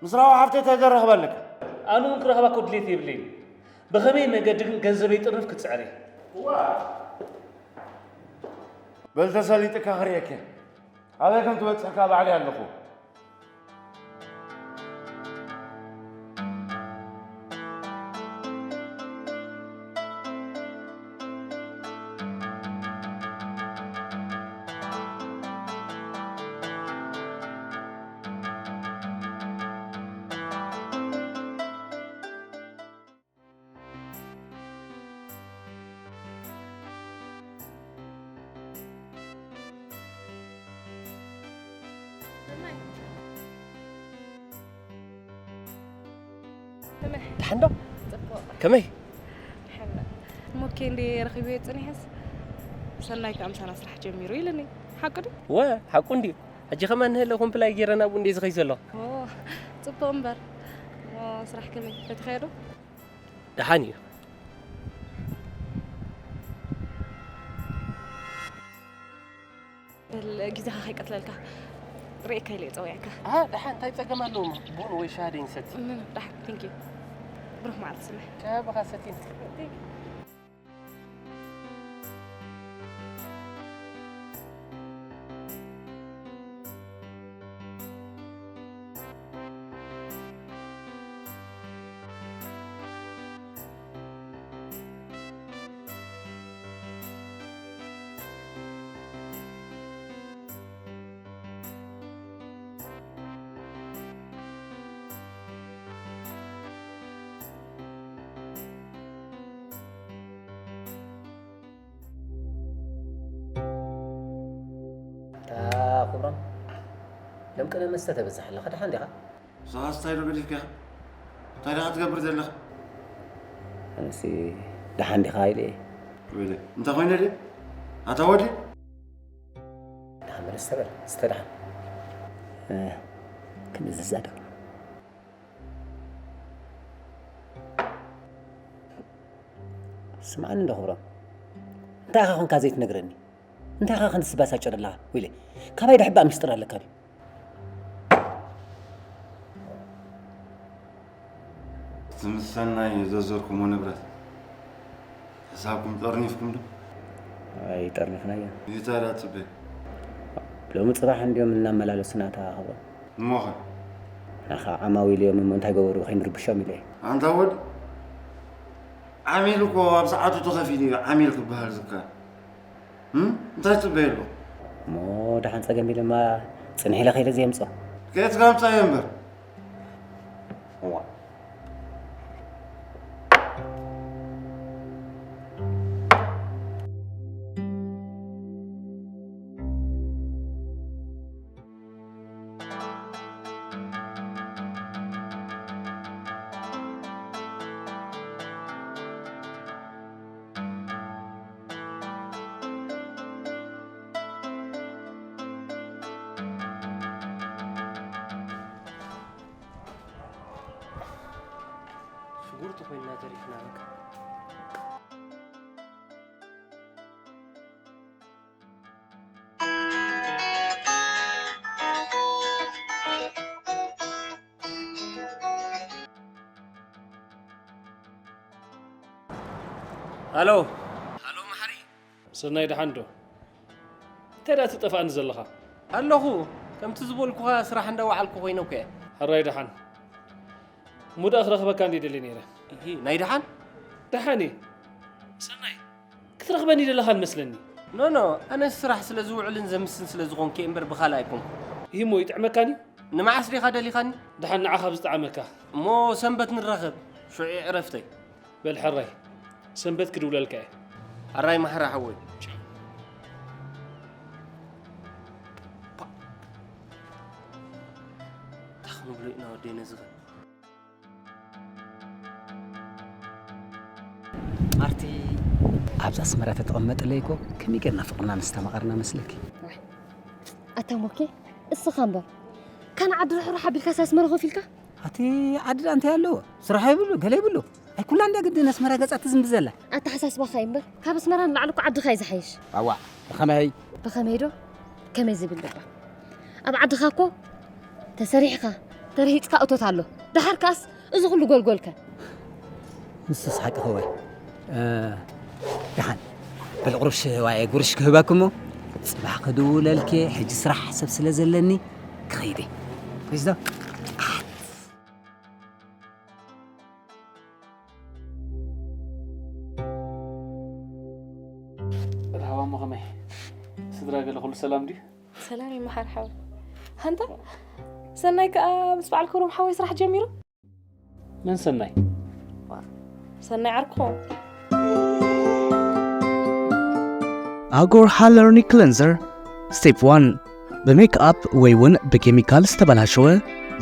ምስ ራህዋ ሓፍተይ እንታይ ዘራኽብ ኣለካ? ኣነ እውን ክረኽባ እኮ ድሌት የብለይን። ብኸመይ መገዲ ግን ገንዘበይ ጥርንፍ ክጽዕር እየ። እዋ! በል ተሰሊጥካ ክርእየካ እየ። ኣበይ ከም ትበጽሕ ከኣ ባዕለይ ኣለኹ። ደሓን ዶ? ከመይ? ሞኬ እንዴ ረኺበዮ ጽኒሐስ ሰናይ ከኣ ምሳና ስራሕ ጀሚሩ ኢሉኒ። ሓቁ ድዩ? ወ ሓቁ እንድዩ። ሕጂ ከማን ንህለ ኮምፕላይ ገይረ ናብኡ እንዴ ዝኸይ ዘለኹ። ጽቡቕ እምበር። ስራሕ ከመይ ፈቲኻዮ ዶ? ደሓን እዩ። በል ግዜኻ ከይቀትለልካ ርእየካ ኢለ እየ ጸዊዐካ። ኣሃ፣ ደሓን እንታይ ጸገም ኣለዎ? ቡን ወይ ሻሂ ዶ ይንሰቲ? ኖ፣ ኖ፣ ደሓን፣ ቴንክ ዩ። ብሩኽ መዓልቲ ስምሕ። ሻሂ ብኻ ሰቲን። እታ ክብሮም፣ ሎም ቅነ መስተ ተበዝሕ ኣለኻ፣ ደሓን ዲኻ? ንስኻስ እንታይ ዶ ገዲፍካ ኢኻ? እንታይ ዲኻ ትገብር ዘለኻ? ኣነሲ ደሓን ዲኻ ኢለ እየ። ወይለ፣ እንታይ ኮይነ ድየ? ኣታ ወዲ? ደሓን በል፣ እስተ በል፣ እስተ ደሓን። እ፣ ክንእዝዛ ዶ? ስምዓኒ እንዶ ክብሮም፣ እንታይ ኢኻ ኾንካ ዘይትነግረኒ? እንታይ ኢኻ ክንስባሳጨር ኣለኻ? ወይለ፣ ካባይ ድሕባእ ሚስጥር ኣለካ ድዩ? እቲ ምስ ሰናይ ዘዘርኩሞ ንብረት ሕሳብኩም ጠርኒፍኩም ዶ? ኣይጠርኒፍናዮ። እንታይ ደኣ ትጽበዩ? ሎሚ ጽባሕ እንድዮም እናመላለሱና እታ ክብሮም። እሞኸ? ናኻ ዓማዊል እዮም እሞ እንታይ ገበሩ ከይንርብሾም ኢለ እየ። ኣንታ ወዲ፣ ዓሚል እኮ ኣብ ሰዓቱ ተኸፊሉ እዩ ዓሚል ክበሃል ዝከኣል። እም? እንታይ ትጽበዩ ኣለኹ? እሞ ደሓን ጸገም ኢለማ ጽንሕ ኢለ ከይደ ዘየምጾ። ከየት ጋምጻዮ እምበር። እዋ። ሽጉርቲ ኮይና ተሪፍና በቃ። ሃሎ። ሃሎ መሓሪ። ሰናይ ደሓን ዶ? እንታይ ደኣ ትጠፍኣኒ ዘለኻ? ኣለኹ። ከምቲ ዝበልኩኻ ስራሕ እንዳወዓልኩ ኮይነ እኮ እየ። ሕራይ ደሓን። እሞ ደኣ ክረኽበካ እንድየ ደልየ ነይረ። እሂ፣ ናይ ደሓን? ደሓን እየ። ሰናይ፣ ክትረኽበኒ ደለኻ ንመስለኒ። ኖ፣ ኖ፣ ኣነ ስራሕ ስለ ዝውዕልን ዘምስን ስለ ዝኾንኩ እየ እምበር ብኻልእ ኣይኮንኩ። እሂ እሞ ይጥዕመካኒ? ንመዓስ ዲኻ ደሊኻኒ? ደሓን ንዓኻ ኣብ ዝጠዓመካ። እሞ ሰንበት ንራኸብ። ሽዑ ዕረፍተይ። በል ሕራይ፣ ሰንበት ክድውለልካ እየ። ሕራይ ማሕራ ሓወይ። ቻው። ፓ። እንታይ ክንብሎ ኢና ወደይ ነዚ ኸ? ኣርቲ ኣብዛ ኣስመራ ተተቐመጠለይ እኮ ከመይ ጌርና ፍቕርና ምስተማቐርና መስለኪ? ዋይ፣ ኣታ ሞኬ፣ እስኻ እምበር። ካን ዓዲ ርሕሩሕ ኣቢልካስ ኣስመራ ኮፍ ኢልካ? ኣቲ ዓዲ ደኣ እንታይ ኣለዎ? ስራሕ የብሉ፣ ገለ የብሉ። ኣይ ኩላ እንዳ ግድን ኣስመራ ገጻ ትዝምቢ ዘላ። ኣተሓሳስባኻ እዩ እምበር፣ ካብ ኣስመራ ንላዕሊ እኮ ዓድኻ እዩ ዝሓይሽ። ኣዋዕ፣ ብኸመይ? ብኸመይ ዶ? ከመይ ዝብል ደባ? ኣብ ዓድኻ እኮ ተሰሪሕኻ፣ ተርሂጽካ እቶት ኣሎ። ደሓር ከኣስ እዚ ኩሉ ጎልጎልከ? ንሱስ ሓቂ ኸወይ። እ፣ ደሓን። በል ቁሩሽ ዋየ ጉርሽ ክህበኪ እሞ፣ ጽባሕ ክድውለልኪ፣ ሕጂ ስራሕ ሰብ ስለ ዘለኒ ክኸይድ እየ። ሪዝዶ? መርሓባ፣ እሞ ከመይ? ስድራ ገለ ኩሉ ሰላም ድዩ? ሰላም ይመሓር ሓወይ። ሃንታ፣ ሰናይ ከኣ ምስ በዓል ክብሮም ሓወይ ስራሕ ጀሚሩ? መን ሰናይ? ዋ፣ ሰናይ ዓርኩኹም። ኣጎር ሃለርኒ ክለንዘር ስቴፕ ዋን፣ ብሜክኣፕ ወይ እውን ብኬሚካል ዝተበላሸወ፣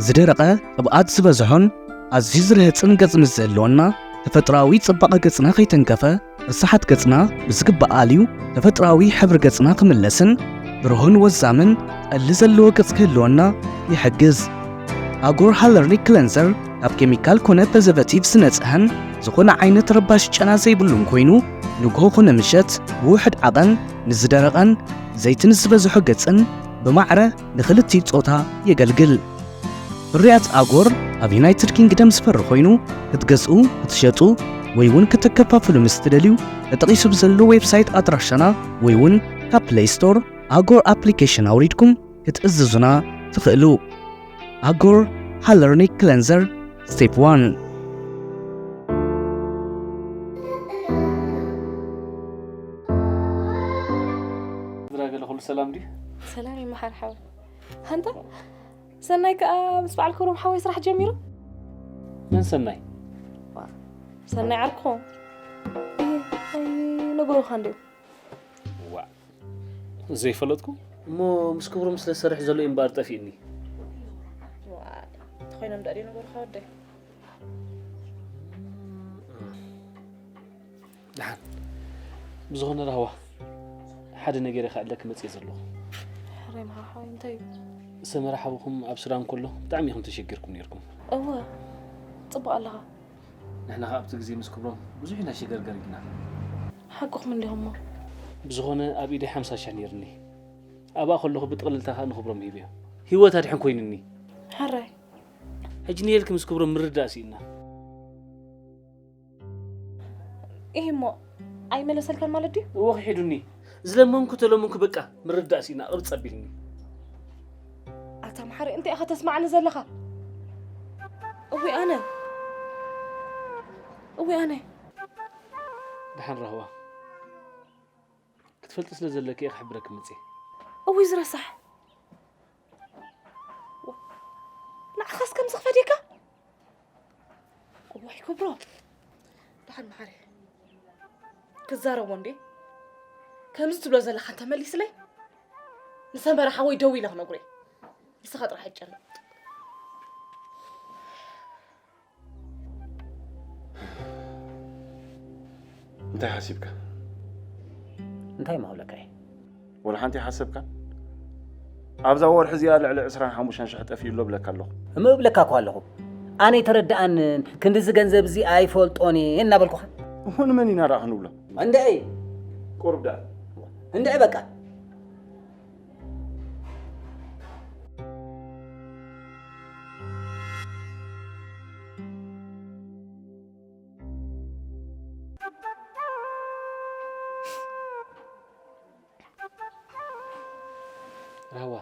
ዝደረቐ፣ ቅብኣት ዝበዝሖን ኣዝዩ ዝርህጽን ገጽ ምስ ዘለወና፣ ተፈጥሮኣዊ ጽባቐ ገጽና ከይተንከፈ፣ ርሳሓት ገጽና ብዝግባእ ኣልዩ፣ ተፈጥሮኣዊ ሕብሪ ገጽና ክምለስን ብሩህን ወዛምን ጠሊ ዘለዎ ገጽ ክህልወና ይሕግዝ። ኣጎር ሃለርኒ ክለንዘር ካብ ኬሚካል ኮነ ፕሪዘርቨቲቭ ዝነጽሀን ዝኾነ ዓይነት ረባሽ ጨና ዘይብሉን ኮይኑ፣ ንግሆ ኮነ ምሸት ብውሑድ ዓቐን ንዝደረቐን ዘይቲ ንዝበዝሖ ገጽን ብማዕረ ንኽልቲኡ ጾታ የገልግል። ፍርያት ኣጎር ኣብ ዩናይትድ ኪንግደም ዝፈሪ ኮይኑ፣ ክትገዝኡ፣ ክትሸጡ ወይ እውን ክትከፋፍሉ ምስ ትደልዩ፣ ተጠቒሱ ብዘሎ ዌብሳይት ኣድራሻና ወይ እውን ካብ ፕለይ ስቶር ኣጎር ኣፕሊኬሽን ኣውሪድኩም ክትእዝዙና ትኽእሉ። ኣጎር ሃለርኒክ ክለንዘር ስቴፕ ዋን። ስድራ ገለ ኩሉ ሰላም ድዩ? ሰላም ይመሓር ሓወይ። ሃንታ፣ ሰናይ ከኣ ምስ በዓል ክብሮም ሓወይ ስራሕ ጀሚሩ? መን ሰናይ? ሰናይ ዓርኩ። ኣይነግሮኻ እንድዩ። ዋ፣ ዘይፈለጥኩ? እሞ ምስ ክብሮም ስለ ዝሰርሕ ዘሎ እዩ እምበኣር ጠፊእኒ። ዋ፣ እንተኾይኖም ደኣ ድዩ ነገርካ ወደይ? ደሓን። ብዝኾነ ራህዋ፣ ሓደ ነገር እየ ክዕለኪ መጽየ ዘለኹ። ሕራይ መሓር ሓወይ፣ እንታይ እዩ? ሰመረ ሓውኹም ኣብ ሱዳን ከሎ ብጣዕሚ ኢኹም ተሸጊርኩም ነይርኩም። እወ፣ ጽቡቕ ኣለኻ። ንሕና ኸኣ ኣብቲ ግዜ ምስ ክብሮም ብዙሕ ኢና ሸገርገር ኢልና። ሓቅኹም እንዲኹም እሞ። ብዝኾነ ኣብ ኢደይ ሓምሳ ሽሕ ነይርኒ። ኣብኣ ከለኹ ብጥቕልልታ ኸኣ ንክብሮም ሂበዮ። ህይወት ኣድሕን ኮይኑኒ። ሕራይ። ሕጂ ንየልኪ ምስ ክብሮም ምርዳእ ስኢና። ኢሂ እሞ ኣይመለሰልካን ማለት ድዩ? እወ ክሒዱኒ። ዝለመንኩ ተለመንኩ በቃ ምርዳእ ስኢና ቅርጽ ኣቢልኒ። ኣታ መሓሪ እንታይ ኢኻ ተስማዓኒ ዘለኻ? እዊ ኣነ። እዊ ኣነ። ደሓን ራህዋ። ክትፈልጢ ስለ ዘለኪ እየ ክሕብረኪ መጽየ። እዊ ዝረሳሕ። ንዓኻስ ከምዚ ክፈድየካ? እዋይ ክብሮ። ደሓን መሓሪ። ክዛረቦ እንዴ? ከምዚ ትብሎ ዘለኻ እንተመሊስለይ፣ ንሰመረ ሓወይ ደው ኢለ ክነግሮ እየ። ንስኻ ጥራሕ ኣይጨነቕ። እንታይ ሓሲብካ? እንታይ ማውለካ እየ? ወላ ሓንቲ ሓሰብካን? ኣብዛ ወርሒ እዚኣ ልዕሊ ዕስራን ሓሙሽተን ሽሕ ጠፊኡ ኣሎ ብለካ ኣለኹ። እሞ እብለካ እኮ ኣለኹ። ኣነ ኣይተረድኣንን፣ ክንድዚ ገንዘብ እዚ ኣይፈልጦን እየ እናበልኩኻ። እሞ ንመን ኢና ደኣ ክንብሎ? እንድዒ። ቁሩብ ደኣ። እንድዒ በቃ። ራህዋ፣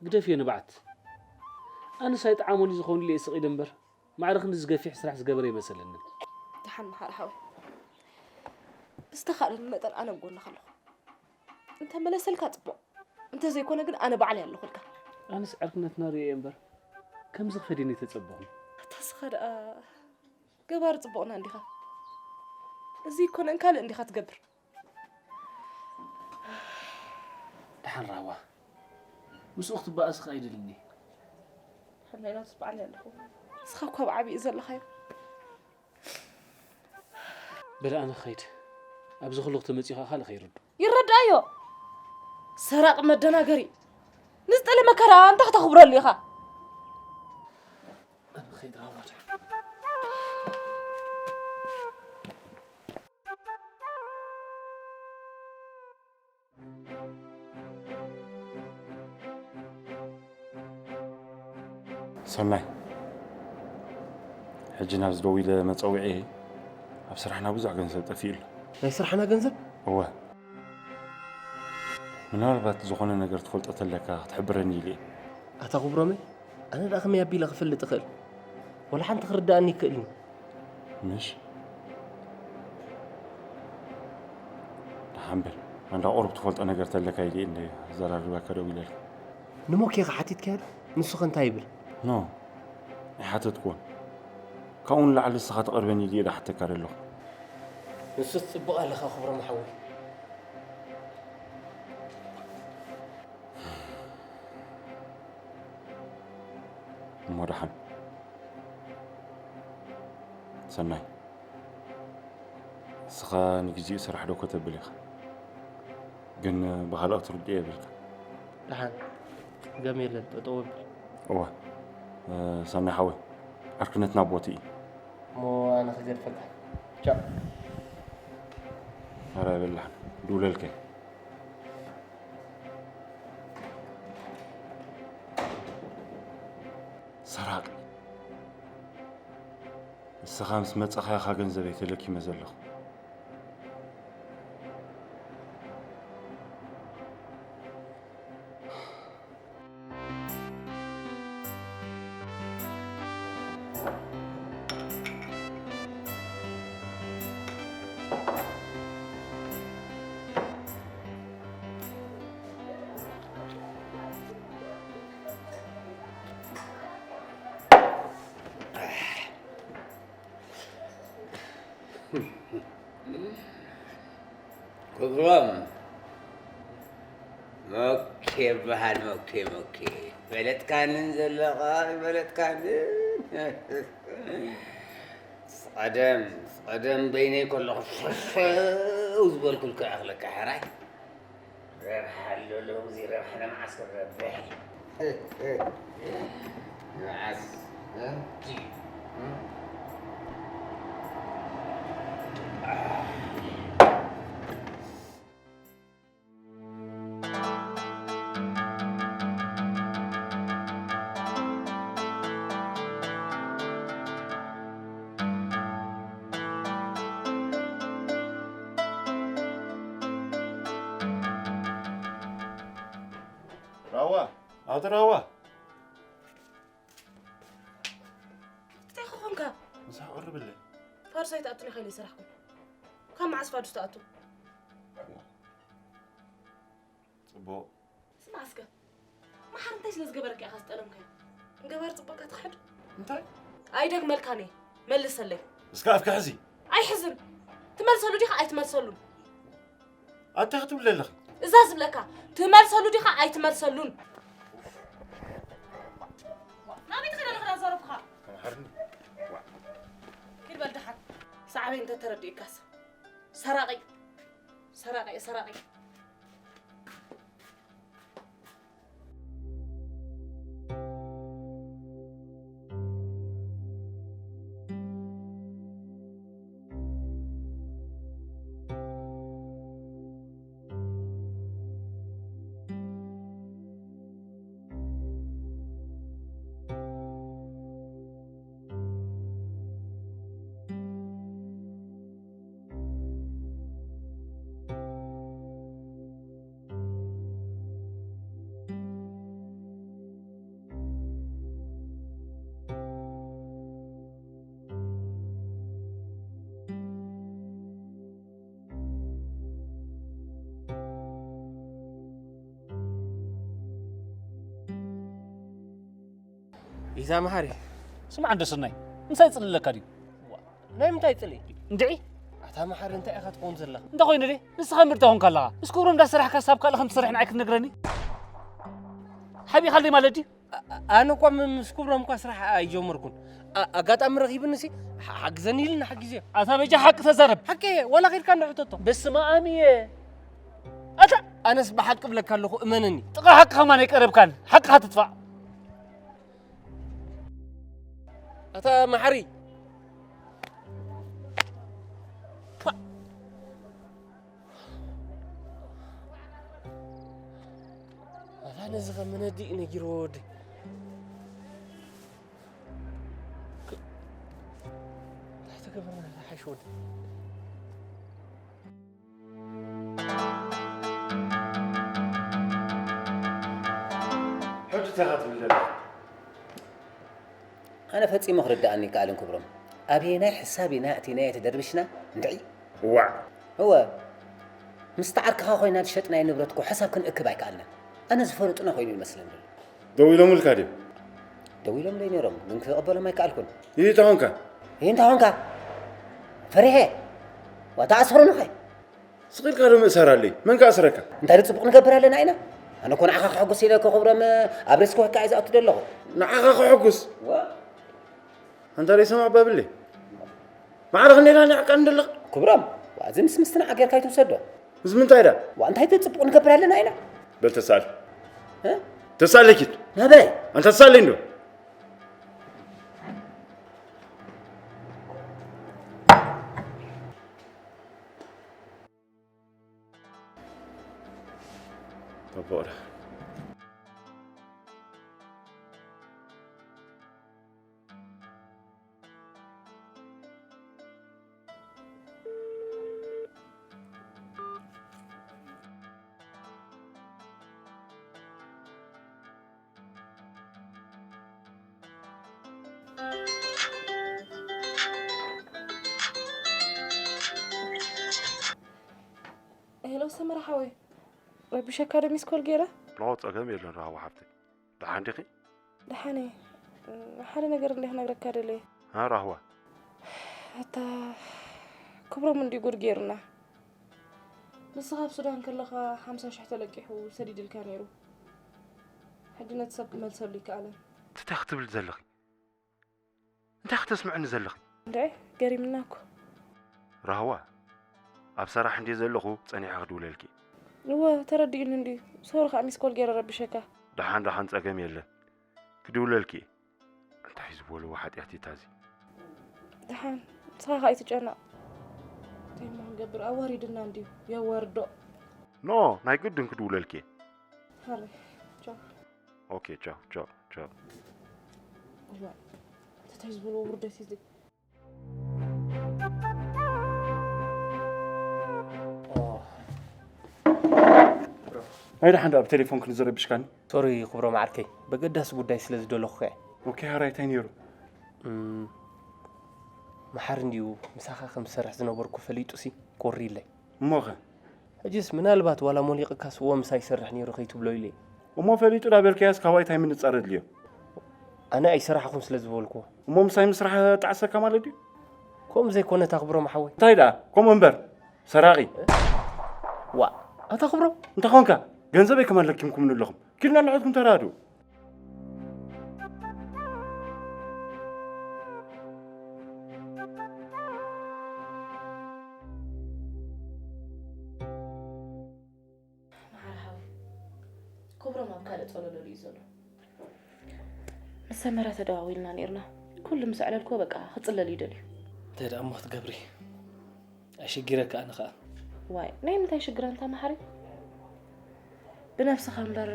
ግደፍዮ ንብዓት። ኣነስ ኣይጠዓሞን እዩ ዝኾኑሉ እየ ስቕ ኢለ እምበር፣ ማዕረ ክንድዚ ገፊሕ ስራሕ ዝገበረ ኣይመሰለንን። ደሓን መሓሪ ሓወይ። ብዝተኻእለኒ መጠን ኣነ ኣብ ጎንኻ ኣለኹ። እንተ መለሰልካ ጽቡቕ፣ እንተ ዘይኮነ ግን ኣነ ባዕለይ ኣለኹልካ። ኣነስ ዕርክነትና ርእየ እየ እምበር፣ ከምዚ ክፈድየኒ ኣይተጸበኹን። ኣታ እስኻ ደኣ ገባሪ ጽቡቕና እንዲኻ። እዚ ይኮነን ካልእ እንዲኻ ትገብር። ደሓን ራህዋ። ምስኡ ክትበኣስ ኸኣ ኣይደልን እየ። ሕናይ ናትስ በዓል ኣለኹ። ንስኻ እኳ ብዓቢኡ ዘለኻዮ። በል ኣነ ክኸይድ። ኣብዚ ኩሉ ክተመጺኡ ኸኣ ካልእ ከይርድኦ። ይረድኣዮ። ሰራቂ መደናገሪ። ንዝጠለመካ ደኣ እንታይ ክተኽብረሉ ኢኻ? ኣነ ክኸይድ ራህዋ። ሰናይ፣ ሕጂ ናብዚ ደዊለ መጸውዒ ኣብ ስራሕና ብዙሕ ገንዘብ ጠፊኡ ኣሎ። ናይ ስራሕና ገንዘብ? እወ። ምናልባት ዝኾነ ነገር ትፈልጦ ተለካ ክትሕብረኒ ኢለ እየ። ኣታ ክብሮመይ፣ ኣነ ደኣ ከመይ ኣቢለ ክፈልጥ እኽእል? ወላ ሓንቲ ክርድኣኒ ይክእል እዩ። ምሽ? ደሓን በል። ኣንዳ ቁሩብ ትፈልጦ ነገር ተለካ ኢለ እየ እንደ ዘራርበካ ደው ኢለልካ። ንሞኬ ከ ሓቲትካዮ ዶ? ንሱ ከ እንታይ ይብል? ኖ፣ ኣይሓተትኩዎን። ካብኡ ንላዕሊ ንስኻ ትቐርበኒ ኢለ እየ ዝሓተካ ዘለኹ። ንሱስ ጽቡቕ ኣለኻ ክብሮም ሓወይ። እሞ ደሓን። ሰናይ፣ ንስኻ ንግዜኡ ስራሕ ዶ ከተብል ኢኻ? ግን ብኻልኦት ርድኦ የብልካ። ደሓን፣ ገም የለን፣ ጠጠው ኣብል። እወ፣ እ፣ ሰናይ ሓወይ፣ ዓርክነትና ቦቲ እዩ። እሞ ኣነ ክገድፈካ። ቻው። ኧረ ኣይበላሕን። ድውለልከ። ሰራቂ። ንስኻ ምስ መጻኻ ኢኻ ገንዘበይ ተለኪመ ዘለኹ። ክብሮም፣ ሞኬ ይበሃል፣ ሞኬ፣ ሞኬ። ፈለጥካንን ዘለኻ፣ ፈለጥካንን። ቀደም፣ ቀደም በይነይ ከለኹ ሸሸው ዝበልኩልካ እኽለካ ሕራይ። ረብሓ ኣሎ፣ ሎምዚ ረብሓ ንመዓስ ክረብሕ? መዓስ? እ? ራዋ፣ ኣቶ ራዋ። እንታይ ክኾንካ? ምሳሕ ቅርብለይ። ፋዱስ ኣይትኣቱን ኢኻ ኢለ ይሰራሕኩም። ካብ መዓስ ፋዱስ ትኣቱ? ጽቡቕ። ስማዕ እስከ። መሓር እንታይ ስለ ዝገበረካ ኢኻ ዝጠለምካዮ? ንገባር ጽቡቕካ ትኽሕድ? እንታይ? ኣይደግመልካን እየ። መልሰለይ። እስከ ኣፍኪ ሕዚ። ኣይሕዝን። ትመልሰሉ ዲኻ ኣይትመልሰሉን? ኣታ ክትብሊ ኣለኺ? እዛ ዝብለካ፣ ትመልሰሉ ዲኻ ኣይትመልሰሉን? ናበይ ትኸይድ ኣለኻ ዳዘረብካ? ተምሓርኒ። ኪድ በል ደሓን። ሰዓበይ እንተ ተረዲእካስ። ሰራቒ። ሰራቒ፣ ሰራቒ። ኢዛ መሓሪ። ስማዕ እንዶ ስናይ፣ ምሳይ ጽልለካ ድዩ? ዋ፣ ናይ ምንታይ ጽልኢ? እንድዒ። ኣታ መሓሪ እንታይ ኢኻ ትኸውን ዘለኻ? እንተ ኾይኑ ድየ? ንስኻ ምርዳ ኾንካ ኣለኻ። ምስ ክብሮም እንዳሰራሕካ ሳብ ካልእ ከም ትሰርሕ ንዓይ ክትነግረኒ? ሓቢኻለይ ማለት ድዩ? ኣ-፣ ኣ-፣ ኣነ እኳ ም-፣ ምስ ክብሮም እኳ ስራሕ ኣይጀመርኩን። ኣ-፣ ኣጋጣሚ ረኺብኒ ሲ፣ ሓ-፣ ሓግዘኒ ኢሉ ንሓጊዘዮ። ኣታ በጃ ሓቂ ተዛረብ። ሓቂ እየ፣ ዋላ ኸይድካ እንዶ ሕተቶ። በስመ ኣብ እየ። ኣታ ኣነስ ብሓቂ እብለካ ኣለኹ፣ እመነኒ። ጥቓ ሓቂ ከማን ኣይቀረብካን። ሓቅኻ ትጥፋእ። ኣታ መሓሪ። ፓ። ኣታ ነዚ ኸ መነዲ እዩ ነጊርዎ ወዲ? እንታይ ተገብረና ዝሓሽ ወዲ? ሕጂ እንታይ ኢኻ ትብል ዘለኻ? ኣነ ፈጺሙ ክርድኣኒ ይከኣልን ክብሮም። ኣበየናይ ሕሳብ ኢና ኣእቲናዮ ተደርቢሽና? እንድዒ። ዋዕ። እወ። ምስቲ ዓርክኻ ኮይና ዝሸጥናዮ ንብረት እኮ ሕሳብ ክንእክብ ኣይከኣልናን። ኣነ ዝፈለጡና ኮይኑ ይመስለን ዘሎ። ደው ኢሎምልካ ድዮም? ደው ኢሎምለይ ነይሮም፣ ግን ክቕበሎም ኣይከኣልኩን። ይህ እንታይ ኾንካ? ይህ እንታይ ኾንካ? ፈሪሐ። ዋታ ኣስፈሩንኸ? ስቕ ኢልካ ዶ ምእሳር ኣለይ? መን ከ ኣስረካ? እንታይ ዶ ጽቡቕ ንገብር ኣለና ኢና? ኣነ እኮ ንዓኻ ከሐጉስ ኢለ እኮ ክብሮም ኣብ ሪስክ ወካ እየ ዝኣቱ ዘለኹ። ንዓኻ ከሐጉስ? ዋ። ኣንታ ደይ ሰማዕ ባብለይ። ማዕረ ክንደይ ኢኻ ንዕቀን ዘለኻ? ክብሮም፣ ዋ፣ እዚ ምስ ምስትንዓ ጌርካ ኣይትውሰዶ። ምስ ምንታይ ዳ? ዋ፣ እንታይ ዶ ጽቡቕ ንገብር ኣለና ኢና? በል ተሳል። እ? ተሳለ ኪድ። ናበይ? ኣንታ ተሳለይ እንዶ። ኣቦ ኦዳ። ሄሎ ሰመረ ሓወይ፣ ረቢሸካ ዶ ሚስ ኮል ገይረ? ኖ፣ ጸገም የለን ራህዋ ሓፍተይ። ደሓን ዲኺ? ደሓን እየ። ሓደ ነገር እንዲያ ክነግረካ ደለየ። ሃ ራህዋ? ኣታ ክብሮም እንዲ ጉድ ገይርና። ንስኻ ኣብ ሱዳን ከለኻ ሓምሳ ሽሕ ተለቂሑ ሰዲድልካ ነይሩ። ሕጂ ነቲ ሰብ ክመልሰሉ ይከኣለን። እንታይ ክትብል ዘለኺ? እንታይ ከተስምዕኒ ዘለኺ? እንድዒ ገሪምና እኮ። ራህዋ፣ ኣብ ሰራሕ እንድየ ዘለኹ ጸኒሐ ክድውለልኪ። እወ፣ ተረዲኡኒ እንድዩ። ሶሪ ከዓ ሚስ ኮል ገይረ ረቢሸካ። ደሓን ደሓን፣ ጸገም የለን። ክድውለልኪ እየ። እንታይ ዝበልዎ ሓጢኣት እዩ ታዚ? ደሓን፣ ንስኻ ከዓ ኣይትጨነቕ። እንታይ እሞ ክንገብር፣ ኣዋሪድና እንድዩ። የዋርዶ። ኖ፣ ናይ ግድን ክድውለልኪ እየ። ሃረ፣ ቻው። ኦኬ፣ ቻው፣ ቻው፣ ቻው። እዋይ፣ እንታይ ዝበልዎ ውርደት እዩ እዚ? ናይ ደሓን ደኣ ብቴሌፎን ክንዝረብ ብሽካኒ? ሶሪ ክብሮም ዓርከይ፣ በገዳሲ ጉዳይ ስለ ዝደለኹ እየ። ኦኬ፣ ሃራይ እንታይ ነይሩ? እም፣ መሓሪ እንድዩ ምሳኻ ከም ዝሰርሕ ዝነበርኩ ፈሊጡሲ ቁሪ ኢለይ። እሞኸ? ሕጂስ ምናልባት ዋላ ሞሊቕካስ እወ ምሳይ ይሰርሕ ነይሩ ከይትብሎ ኢለ። እሞ ፈሊጡ ዳበልካያስ ካባይ እንታይ ምንጻር ኣድልዮ? ኣነ ኣይሰራሕኹን ስለ ዝበልኩዎ። እሞ ምሳይ ምስራሕ ጣዕሰካ ማለት ድዩ? ከምኡ ዘይኮነ ኣታ ክብሮም ሓወይ። እንታይ ደኣ? ከምኡ እምበር፣ ሰራቒ። ዋእ፣ ኣታ ክብሮም። እንታይ ኾንካ? ገንዘበይ ከማን ለኪምኩምኒ ኣለኹም። ኪድና ንዕድኩም ተራድኡ። መሓሪ ሓወይ፣ ክብሮም ኣብ ካልእ ጸለለሉ እዩ ዘሎ። ምስ ሰመረ ተደዋዊልና ነይርና። ኩሉ ምስ ኣዕለልክዎ በቃ ክጽለል እዩ ደልዩ። እንታይ ደኣ እሞ ክትገብሪ? ኣሸጊረካ ኣነ ኸኣ። ዋይ፣ ናይ ምንታይ ሽግር ኣንታ መሓሪ? ብነብስኻ እምበር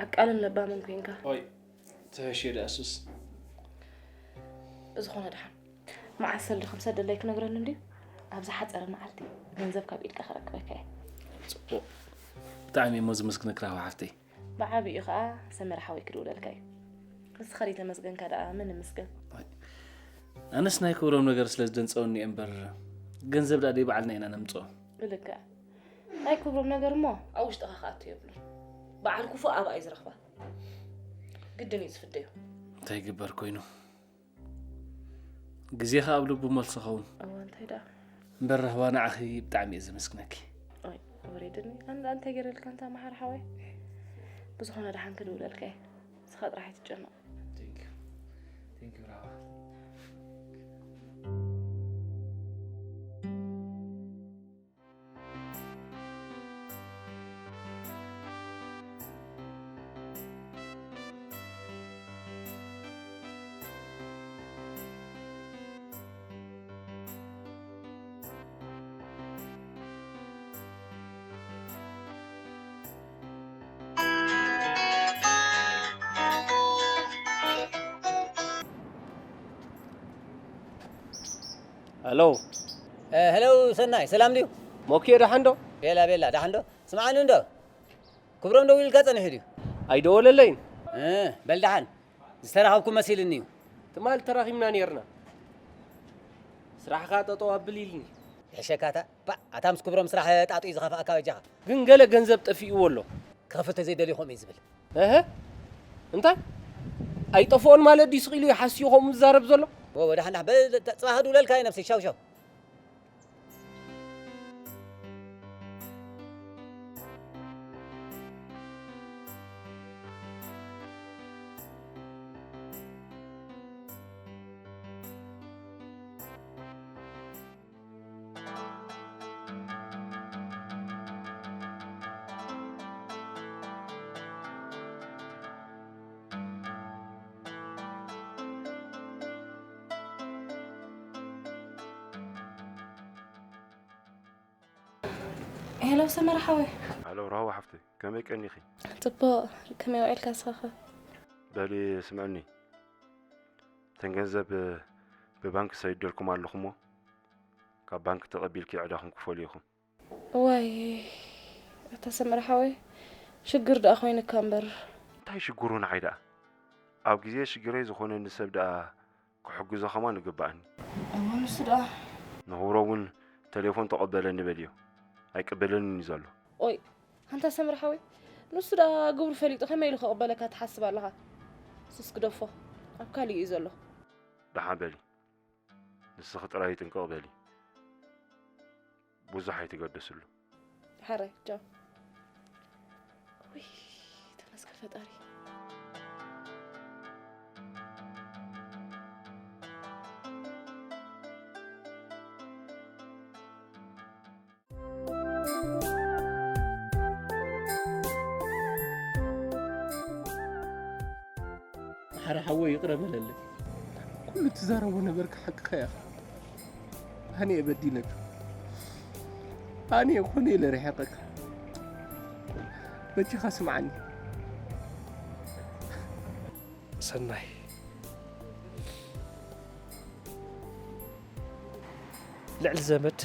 ዓቃልን ለባምን ኮንካ። ኦይ፣ ትሕሽ እየ ደኣ እሱስ። ብዝኾነ ደሓን፣ መዓስ ሰልዲ ከም ሰደለይ ክነግረኒ እንድዩ። ኣብ ዝሓጸረ መዓልቲ ገንዘብ ካብ ኢድካ ከረክበካ እየ። ጽቡቕ። ብጣዕሚ እየ እሞ ዝምስግነኪ ራህዋ ሓፍተይ። ብዓቢኡ ኸኣ ሰመረ ሓወይ ክድውለልካ እዩ። ንስኻ ዘይተመስገንካ ደኣ መን ይምስገን? ኣይ፣ ኣነስ ናይ ክብሮም ነገር ስለ ዝደንጸወኒ እየ እምበር፣ ገንዘብ ደኣ ደይ ባዕልና ኢና ነምጽኦ። ብልክዕ። ናይ ክብሮም ነገር እሞ ኣብ ውሽጥኻ ክኣቱ የብሉን። በዓል ክፉእ ኣብኣ እዩ ዝረኽባ። ግድን እዩ ዝፍደዮ። እንታይ ይግበር ኮይኑ? ግዜኻ ኣብ ልቡ መልሶ ኸውን። እዋ፣ እንታይ ደኣ? እምበር ራህዋ ንዓኺ ብጣዕሚ እየ ዘመስግነኪ። ኣይ፣ ወሪድኒ። ኣን-፣ እንታይ ገይረልካ ኣንታ መሓሪ ሓወይ? ብዝኾነ ደሓን ክድውለልካ እየ። ንስኻ ጥራሕ ኣይትጨነቕ። Thank you። Thank you ራህዋ። ሄሎ። እ፣ ሄሎ ሰናይ፣ ሰላም ድዩ? ሞክዮ፣ ደሓን ዶ? ቤላ፣ ቤላ፣ ደሓን ዶ? ስምዓኒ እንዶ፣ ክብሮም ደዊሉልካ ጸኒሑ ድዩ? ኣይደወለለይን። እ፣ በል ደሓን፣ ዝተራኸብኩ መሲልኒ እዩ። ትማሊ ተራኺብና ኔርና። ስራሕኻ ጠጠው ኣብል ኢልኒ። ይሕሸካታ፣ ባዕ፣ ኣታ ምስ ክብሮም ስራሕ ጣጥኡ ዝኸፍኣካ በጃኻ። ግን ገለ ገንዘብ ጠፊእዎ ኣሎ። ክኸፍል ተዘይደልዩ ከምኡ እዩ ዝብል። እህ? እንታይ? ኣይጠፍኦን ማለት ድዩ ስቕ ኢሉ ይሓስዩ ከምኡ ዝዛረብ ዘሎ? ወ-፣ ወደ ሓንዳ በ-፣ ተ-፣ ጽባሕ ድውለልካ እዩ ነብሰይ፣ ሻው ሻው። ሄሎ ሰመረ ሓወይ። ሃሎ ራህዋ ሓፍተይ፣ ከመይ ቀኒኺ? ጽቡቕ። ከመይ ውዒልካ ንስኻ ኸ? በሊ ስምዕኒ፣ እተን ገንዘብ ብባንክ ሰዲደልኩም ኣለኹሞ፣ ካብ ባንክ ተቐቢልኪ ዕዳኹም ክፈሉ ኢኹም። ዋይ፣ ኣታ ሰመረ ሓወይ፣ ሽግር ደኣ ኮይኑካ እምበር። እንታይ ሽግሩ ንዓይ ደኣ? ኣብ ግዜ ሽግረይ ዝኾነኒ ሰብ ደኣ ክሕግዞ ከማን ይግባኣኒ። እሞ ንሱ ደኣ? ንኽብሮ እውን ተሌፎን ተቐበለኒ በልዮ። ኣይቅበለንን እዩ ዘሎ። ኦይ፣ ኣንታ ሰመረ ሓወይ፣ ንሱ ደኣ ግብሩ ፈሊጡ ከመይ ኢሉ ክቕበለካ ትሓስብ ኣለኻ? ንሱስ ግደፎ፣ ኣብ ካሊእ እዩ ዘሎ። ደሓን በሊ። ንስኺ ጥራይ ጥንቅቕ በሊ። ብዙሕ ኣይትገደስሉ። ሓራይ ቻው። ውይ፣ ተመስገን ፈጣሪ። ማሕረ ሓወይ ይቕረ በለለይ። ኩሉ ትዛረቦ ነበርካ ሓቅኻ ኢኻ። ኣነ እየ በዲለካ። ኣነ እየ ኮነ ኢለ ርሒቐካ። በጃኻ ስምዓኒ። ሰናይ፣ ልዕሊ ዘመድ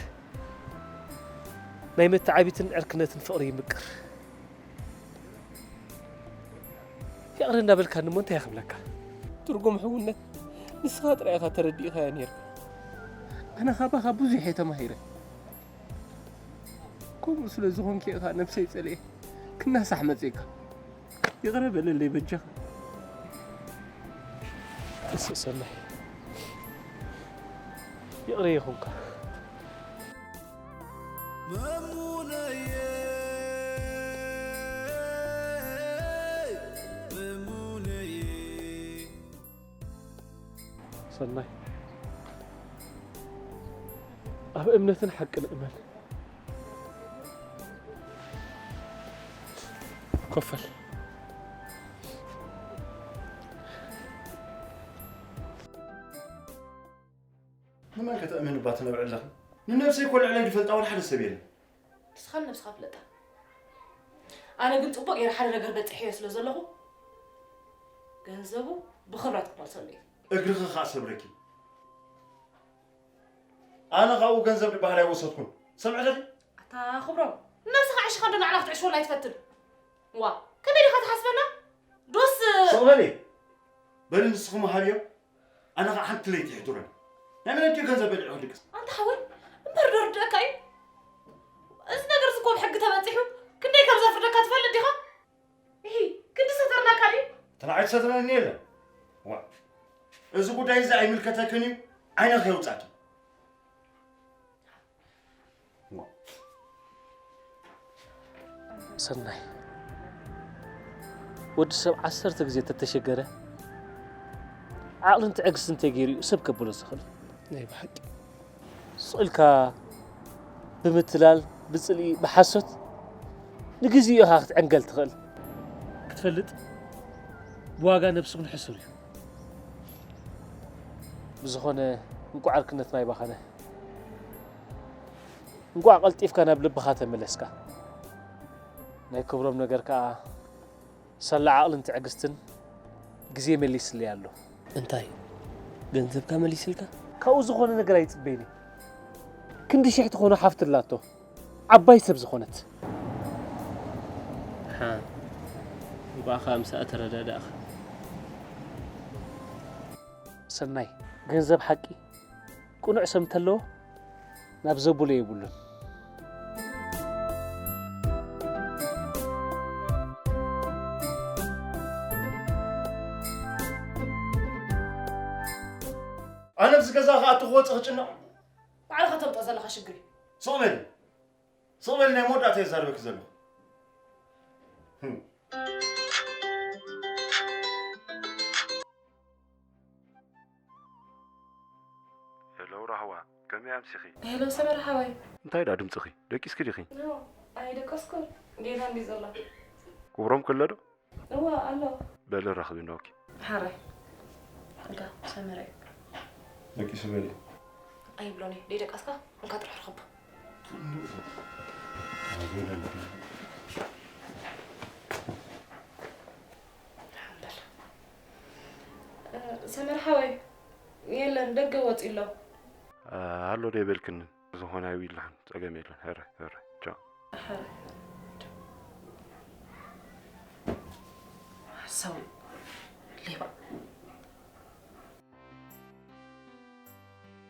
ናይ መተዓቢትን ዕርክነትን ፍቕሪ ይምቅር። ይቕረ እንዳበልካኒ እሞ እንታይ ክብለካ? ትርጉም ሕውነት ንስኻ ጥራይ ኢኻ ተረዲእኻዮ ነይርካ። ኣነ ካባኻ ብዙሕ እየ ተማሂረ። ከምኡ ስለ ዝኾንኩ ኢኻ ነብሰይ ጸሊኤ ክናሳሕ መጺእካ። ይቕረ በለለይ በጃኻ። ተስእ ሰናይ፣ ይቕረ ይኹንካ። ሰናይ፣ ኣብ እምነትን ሓቅን እመን። ኮፈል። ንመን ከተእምንባ ትነብዕ ኣለኺ? ንነብሰይ እኮ ልዕለይ ዝፈልጣ ወላ ሓደ ሰብ የለን። ንስኻን ነብስኻ ፍለጣ። ኣነ ግን ጽቡቕ ገይረ ሓደ ነገር በጺሐዮ ስለ ዘለኹ፣ ገንዘቡ ብኽብረት ክመልሰሉ እየ። እግርኺ ከኣ ሰብረኪ። ኣነ ካብኡ ገንዘብ ዝበሃል ኣይወሰድኩን። ሰምዕለኺ? ኣታ ክብሮም፣ ነብስኻ ዕሽኻ እንዶ ንዓና ክትዕሽወና ኣይትፈትን። ዋ፣ ከመይ ዲኻ ትሓስበና? ዶስ ስቕ በሊ። በሊ ንስኹም ሃብዮ። ኣነ ኸዓ ሓንቲ ለይቲ ይሕዱረኒ። ናይ መን ኣድዮ ገንዘብ በሊዑ ክድቅስ? ኣንታ ሓወይ፣ እምበር ዶ ርድኣካ እዩ? እዚ ነገር እዚ እኮ ብሕጊ ተበጺሑ ክንደይ ከም ዘፍርደካ ትፈልጥ ዲኻ? ኢሂ፣ ክንዲ ሰተርናካ ድዩ? እቲ ንዓይ ትሰትረኒ የለን። ዋ፣ እዚ ጉዳይ እዚ ኣይምልከተክን እዩ፣ ዓይነ ከየውጻእኪ። ሰናይ፣ ወዲ ሰብ ዓሰርተ ግዜ ተተሸገረ፣ ዓቕልን ትዕግስትን እንተገይሩ እዩ ሰብ ከብሎ ዝኽእል። ናይ ብሓቂ። ስቕ ኢልካ ብምትላል፣ ብጽልኢ፣ ብሓሶት ንግዜኡ ኢኻ ክትዕንገል ትኽእል። ክትፈልጥ፣ ብዋጋ ነብስኹን ሕሱር እዩ። ብዝኾነ፣ እንቋዕ ዕርክነትና ኣይባኸነ። እንቋዕ ቀልጢፍካ ናብ ልብኻ ተመለስካ። ናይ ክብሮም ነገር ከኣ ሳላ ዓቕልን ትዕግስትን ግዜ መሊስለይ ኣሎ። እንታይ? ገንዘብካ መሊስልካ? ካብኡ ዝኾነ ነገር ኣይጽበይን እየ። ክንዲ ሽሕ ትኾኖ ሓፍቲ ኣላቶ። ዓባይ ሰብ ዝኾነት። ሓ፣ እንቋዕ ከኣ ምሳኣ ተረዳዳእኻ። ሰናይ፣ ገንዘብ ሓቂ ቅኑዕ ሰብ እንተለዎ ናብ ዘብሎ የብሉን። ኣነ ኣብዚ ገዛ ክኣቱ ክወፅእ ክጭነቕ። ባዕልኻ ተምፅኦ ዘለኻ ሽግር እዩ። ስቕ በሊ። ስቕ በሊ፣ ናይ መወዳእታ እየ ዝዛረበኪ ዘለኹ። ህም። ሄሎ ራህዋ፣ ከመይ ኣምሲኺ? ሄሎ ሰመረ ሓወይ። እንታይ ደኣ ድምፅኺ? ደቂስኪ ዲኺ? ኖ፣ ኣይደቀስኩን። ጌና እንዲ ዘሎ። ክብሮም ከሎ ዶ? እወ ኣሎ። በሊ ራኽቢ እንዶ ኦኬ። ሓራይ። እንካ ሰመረ እዩ። ደቂሱ በሊ። ኣይብሎን እዩ። ደይደቀስካ እንካ ጥራሕ ርኸቦ። ኣዞ ደልኪ። ሰመር ሓወይ፣ የለን፣ ደገ ወጺኡ ኣሎ። ኣሎ ዶ የበልክንን? ዝኾነ ኣይብልኻን፣ ጸገም የለን። ሕረ ሕረ። ቻው። ሓሳዊ ሌባ።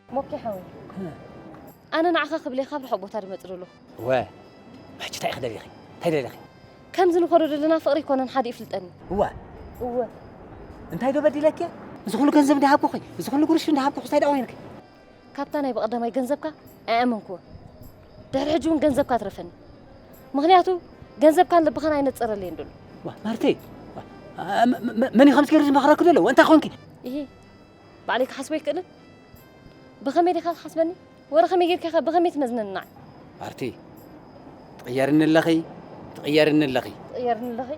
ሞኬ ሓወይ፣ ኣነ ንዓኻ ክብለይ ካብ ርሑቕ ቦታ ድመጽእ ዘለኹ። እወ፣ ሕጂ እንታይ ኢኺ ደሊኺ? እንታይ ደሊኺ? ከምዚ ንኸዶ ዘለና ፍቕሪ ኣይኮነን ሓዲ ይፍልጠኒ። እዋ፣ እወ። እንታይ ዶ በዲለኪ? እዚ ኩሉ ገንዘብ እንዳሃብኩኺ፣ እዚ ኩሉ ጉርሽ እንዳሃብኩኺ እንታይ ደኣ ኮይንኪ? ካብታ ናይ ብቐዳማይ ገንዘብካ ኣይኣመንክዎ። ድሕሪ ሕጂ እውን ገንዘብካ ትረፈኒ። ምኽንያቱ ገንዘብካን ልብኻን ኣይነጸረለይን ደሎ። ዋ፣ ማርቴ፣ ዋ፣ አ፣ መ- መ- መን እዩ ከምዚ ገይሩ ዝመኽረኪ ዘሎ? እንታይ ኮንኪ? ይሄ ባዕለይ ክሓስቦ ኣይክእልን። ብኸመይ ዲኻ ትሓስበኒ? ወረ ከመይ ጌርካ ኢኻ ብኸመይ ትመዝነኒ ንዓይ? ኣርቲ ትቕየርኒ ኣለኺ፣ ትቕየርኒ ኣለኺ። ትቕየርኒ ኣለኺ?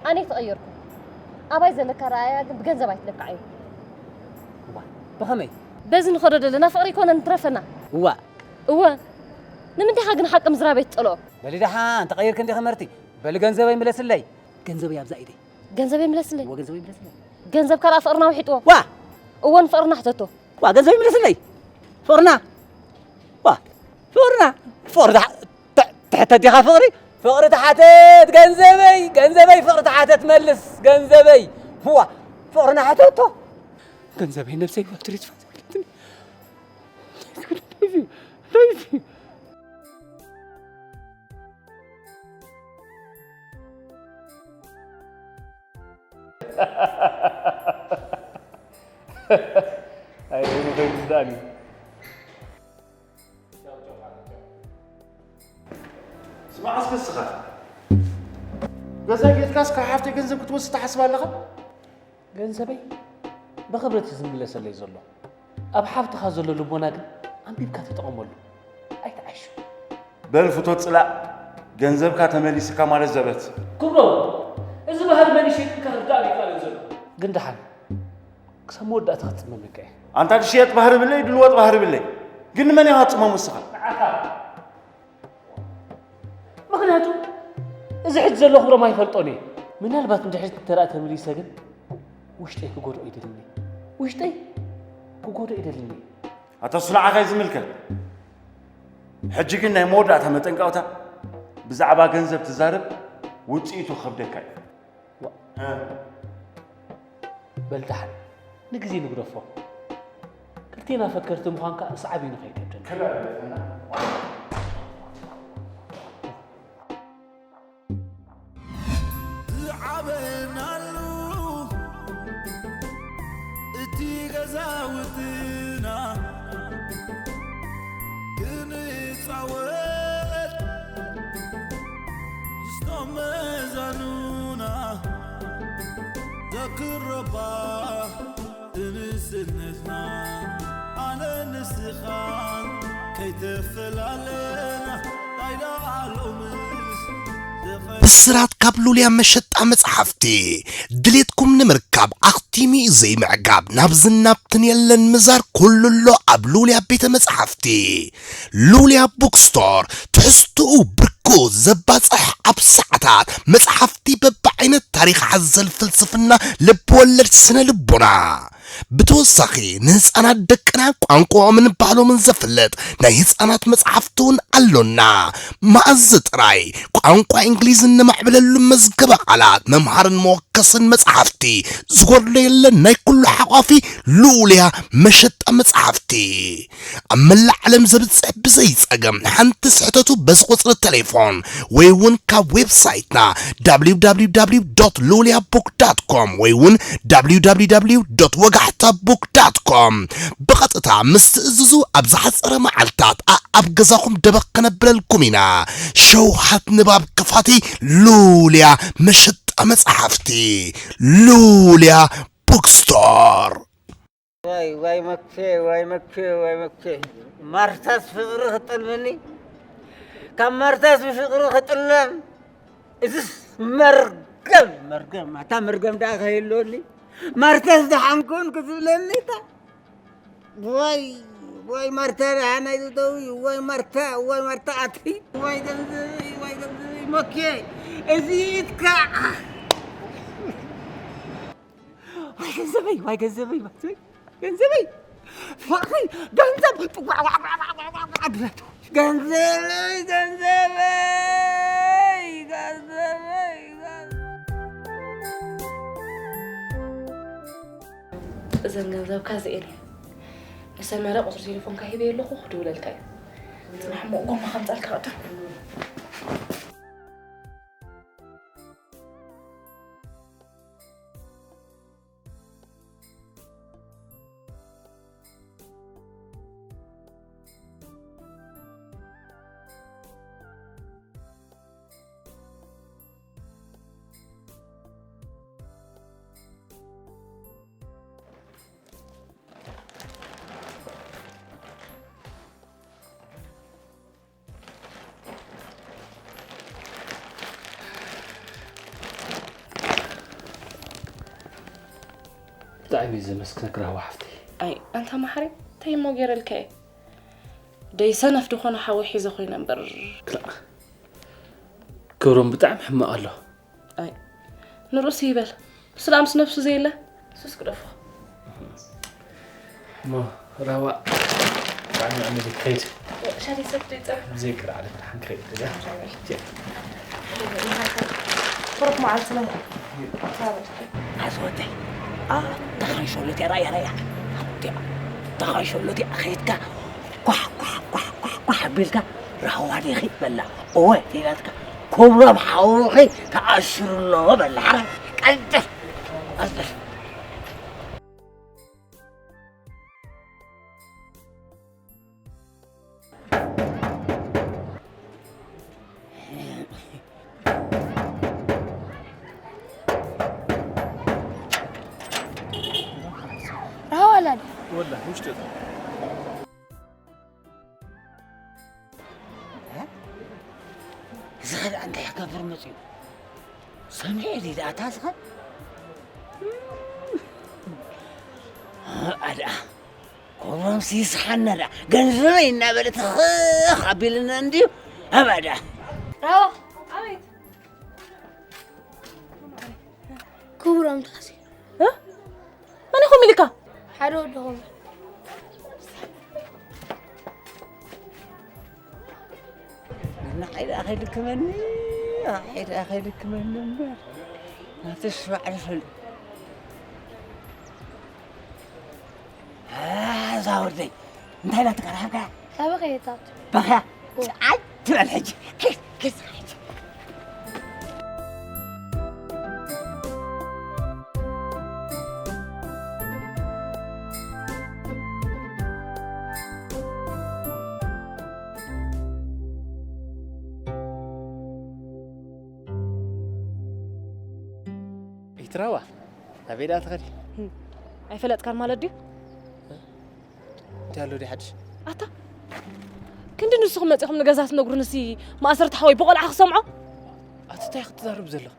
ኣነ ኣይተቐየርኩ። ኣባይ ዘለካ ረኣያ ግን ብገንዘብ ኣይትለካዓዮ። እዋ፣ ብኸመይ? በዚ ንኸዶ ዘለና ፍቕሪ ይኮነ ንትረፈና። እዋ። እወ። ንምንታይ ኢኻ ግን ሓቂ ምዝራብ ኣይትጸልኦ? በሊ ደሓን ተቐይርኪ እንዲኺ መርቲ። በሊ ገንዘበይ ምለስለይ። ገንዘበይ ኣብዛ ኢደይ። ገንዘበይ ምለስለይ። እወ ገንዘበይ ምለስለይ። ገንዘብ ካልኣ ፍቕርና ውሒጥዎ። ዋ! እወ ንፍቕርና ሕተቶ። ዋ ገንዘበይ ምለስለይ። ፍቕርና። ዋ ፍቕርና። ፍቕሪ ትሕ- ትሕ- ትሕተት ዲኻ ፍቕሪ? ፍቕሪ ትሓተት ገንዘበይ፣ ገንዘበይ ፍቕሪ ትሓተት መልስ ገንዘበይ። ዋ ፍቕርና ሕተቶ። ገንዘበይ ነብሰይ ዋ ትሪት ኣይወይኒ ፈንጅ ደኣ ድዩ? ስማዕ እስከ እስኻ ገዛ ጌትካስ ካብ ሓፍተይ ገንዘብ ክትወስድ ትሓስብ ኣለኻ? ገንዘበይ ብኽብረት እዩ ዝምለሰለይ ዘሎ። ኣብ ሓፍትኻ ዘሎ ልቦና ግን ኣንቢብካ ተጠቐመሉ። ኣይትዓሹ። በል ፍቶ ጽላእ ገንዘብካ ተመሊስካ ማለት ዘበት። ክብሮም እዚ ባህሪ መን ይሸይጥልካ ክርዳእ ይቃለል ዘሎ። ግን ደሓን ክሳብ መወዳእታ ክትጽመመካ እየ። ኣንታ ድሽየጥ ባህሪ ብለይ ድልወጥ ባህሪ ብለይ ግን ንመን ኢኻ ትጽመም እስኻ? ንዓኻ ምኽንያቱ እዚ ሕጂ ዘሎ ክብሮም ኣይፈልጦን እየ። ምናልባት ንድሕሪት እንተ ደኣ ተመሊሰ ግን ውሽጠይ ክጎድኦ ኣይደልን እየ። ውሽጠይ ክጎድኦ ኣይደልን እየ። ኣታ እሱ ንዓኻ እዩ ዝምልከት። ሕጂ ግን ናይ መወዳእታ መጠንቀቕታ፣ ብዛዕባ ገንዘብ ትዛረብ ውጽኢቱ ክኸብደካ እዩ። በል ደሓን ንግዜ ንግደፎ። ክልቴና ፈከርቲ ምዃንካ ሰዓብ እዩ ንኸይከብደና። ዝዓበናሉ እቲ ገዛውትና ክንጻወት ዝስቶም መዛኑና ዘክረባ እንስነትና ኣነ ንስኻን ከይተፈላለና ናይ ደኣ ሎምስ ብስራት ካብ ሉልያ መሸጣ መጽሓፍቲ ድሌትኩም ንምርካብ ኣኽቲሙ ዘይምዕጋብ ናብዝን ናብትን የለን ምዛር ኩሉ ኣሎ ኣብ ሉልያ ቤተ መጽሓፍቲ። ሉልያ ቡክስቶር ትሕዝትኡ ብርኩ ዘባጽሕ ኣብ ሰዓታት መጽሓፍቲ በብዓይነት ታሪኽ ሓዘል ፍልስፍና ልብወለድ ስነ ልቦና ብተወሳኺ ንህፃናት ደቅና ቋንቋኦምን ባህሎምን ዘፍልጥ ናይ ህፃናት መፅሓፍቲ እውን ኣሎና። መኣዝ ጥራይ ቋንቋ እንግሊዝ እነማዕብለሉ መዝገበ ቃላት መምሃርን መወከስን መፅሓፍቲ ዝጎድሎ የለን። ናይ ኩሉ ሓቋፊ ልኡልያ መሸጣ መፅሓፍቲ ኣብ መላእ ዓለም ዘብፅሕ ብዘይ ፀገም ሓንቲ ስሕተቱ በዚ ቁፅሪ ቴሌፎን ወይ እውን ካብ ዌብሳይትና www ሉልያ book dot com ወይ እውን www ወጋሕታ book dot com ብቐጥታ ምስ ትእዝዙ ኣብ ዝሓፀረ መዓልታት ኣኣብ ገዛኹም ደበኽ ከነብለልኩም ኢና። ሸውሃት ንባብ ክፋቲ ሉልያ መሸጣ መፅሓፍቲ ሉልያ bookstore። ዋይ ዋይ መኬ ዋይ መኬ ዋይ መኬ ማርታስ ፍቕሪ ክጥልምኒ ካብ ማርታስ ብፍቕሪ ክጥለም እዝስ መርገም መርገም ኣታ መርገም ደኣ ከይህልወኒ ማርታስ ደሓንኩን ክትብለኒ እታ ዋይ ዋይ ማርታ ደሓናይ ዝደዊ ዋይ ማርታ ዋይ ማርታ ኣቲ ዋይ ገንዘበይ ዋይ ገንዘበይ መኬ እዚ ኢትካ ዋይ ገንዘበይ፣ ዋይ ገንዘበይ፣ ዋይ ገንዘበይ፣ ዋይ ገንዘብ፣ ገንዘብ፣ ገንዘበይ፣ ገንዘበይ፣ ገንዘበይ። እዘን ገንዘብካ እዚኤን እየን። ንሰመረ ቁፅሪ ቴሌፎንካ ሂበ ኣለኹ፣ ክድውለልካ እዩ። ፅናሕ፣ እሞ ጎማ ከምፀልካ ቅድም። ብጣዕሚ እዩ ዘመስግነክ ራህዋ ሓፍተይ። ኣይ ኣንታ መሓሪ፣ እንታይ እሞ ገይረልካ እየ? ደይ ሰነፍ ዝኾነ ሓወይ ሒዘ ኮይነ እምበር። ክላእ፣ ክብሮም ብጣዕሚ ሕማቕ ኣሎ። ኣይ ንርእሱ ይበል። ንሱ ደኣ ምስ ነብሱ ዘየለ ሱስ ክደፎ። እሞ ራህዋ ብጣዕሚ ኣነ ዝከይድ። ሻሂ ሰትዩ ይጸንሕ። ብዘይ ቅርዓ ደሓን ክኸይድ ገዛ። ብሩክ መዓልቲ ናይ። ኣዝወደይ። ኣ፣ ተኻይሾሎት እያ፣ ራያ፣ ራያ። እቲኣ፣ ተኻይሾሎት እያ፣ ኸይድካ ኳሕ፣ ኳሕ፣ ኳሕ፣ ኳሕ፣ ኳሕ ኣቢልካ፣ ራህዋ ዲኺ በላ። እወ፣ ኢላትካ፣ ክብሮም ሓውኺ ተኣሲሩ ኣሎ በላ። ሓራይ፣ ቀልጥፍ፣ ቀልጥፍ። ራህዋ ኣላ ድያ? ወላ፣ ውሽጢ እታ። እዚ ኸ ደኣ እንታይ ክገብር መጺኡ? ሰሚዐ ድዩ ደኣ እታ እዚ ኸ? ኣድኣ፣ ኮብሮምሲ ይስሓና ደኣ። ገንዘበይ እናበለ ትኽኽ ኣቢልና እንድዩ። ኣባዳ። ራዋ፣ ኣቤት። ክቡሮም ተኣሲሩ። እ? መን ኢኹም ኢልካ? ሓደ ወድኹም። ንዓይ ደኣ ከይልክመኒ፣ ንዓይ ደኣ ከይልክመኒ እምበር። ናትሽ ባዕሉ ፈል-፣ እ፣ እዛ ወደይ፣ እንታይ ኢላ ትቀርሓካ? ካበይ ከየታት? በኻ፣ ጸዓት ትበል ሕጂ። ኪስ፣ ኪስ ሕጂ። ኤርትራዋ፣ ናበይ ደኣ ትኸዲ? ህም፣ ኣይፈለጥካን ማለት ድዩ? እንታይ ኣሎ ድዩ ሓድሽ? ኣታ፣ ክንዲ ንስኹም መጺኹም ንገዛ ትነግሩንሲ፣ ማእሰርቲ ሓወይ ብቖልዓ ክሰምዖ? ኣቲ እንታይ ክትዛረብ ዘለኻ?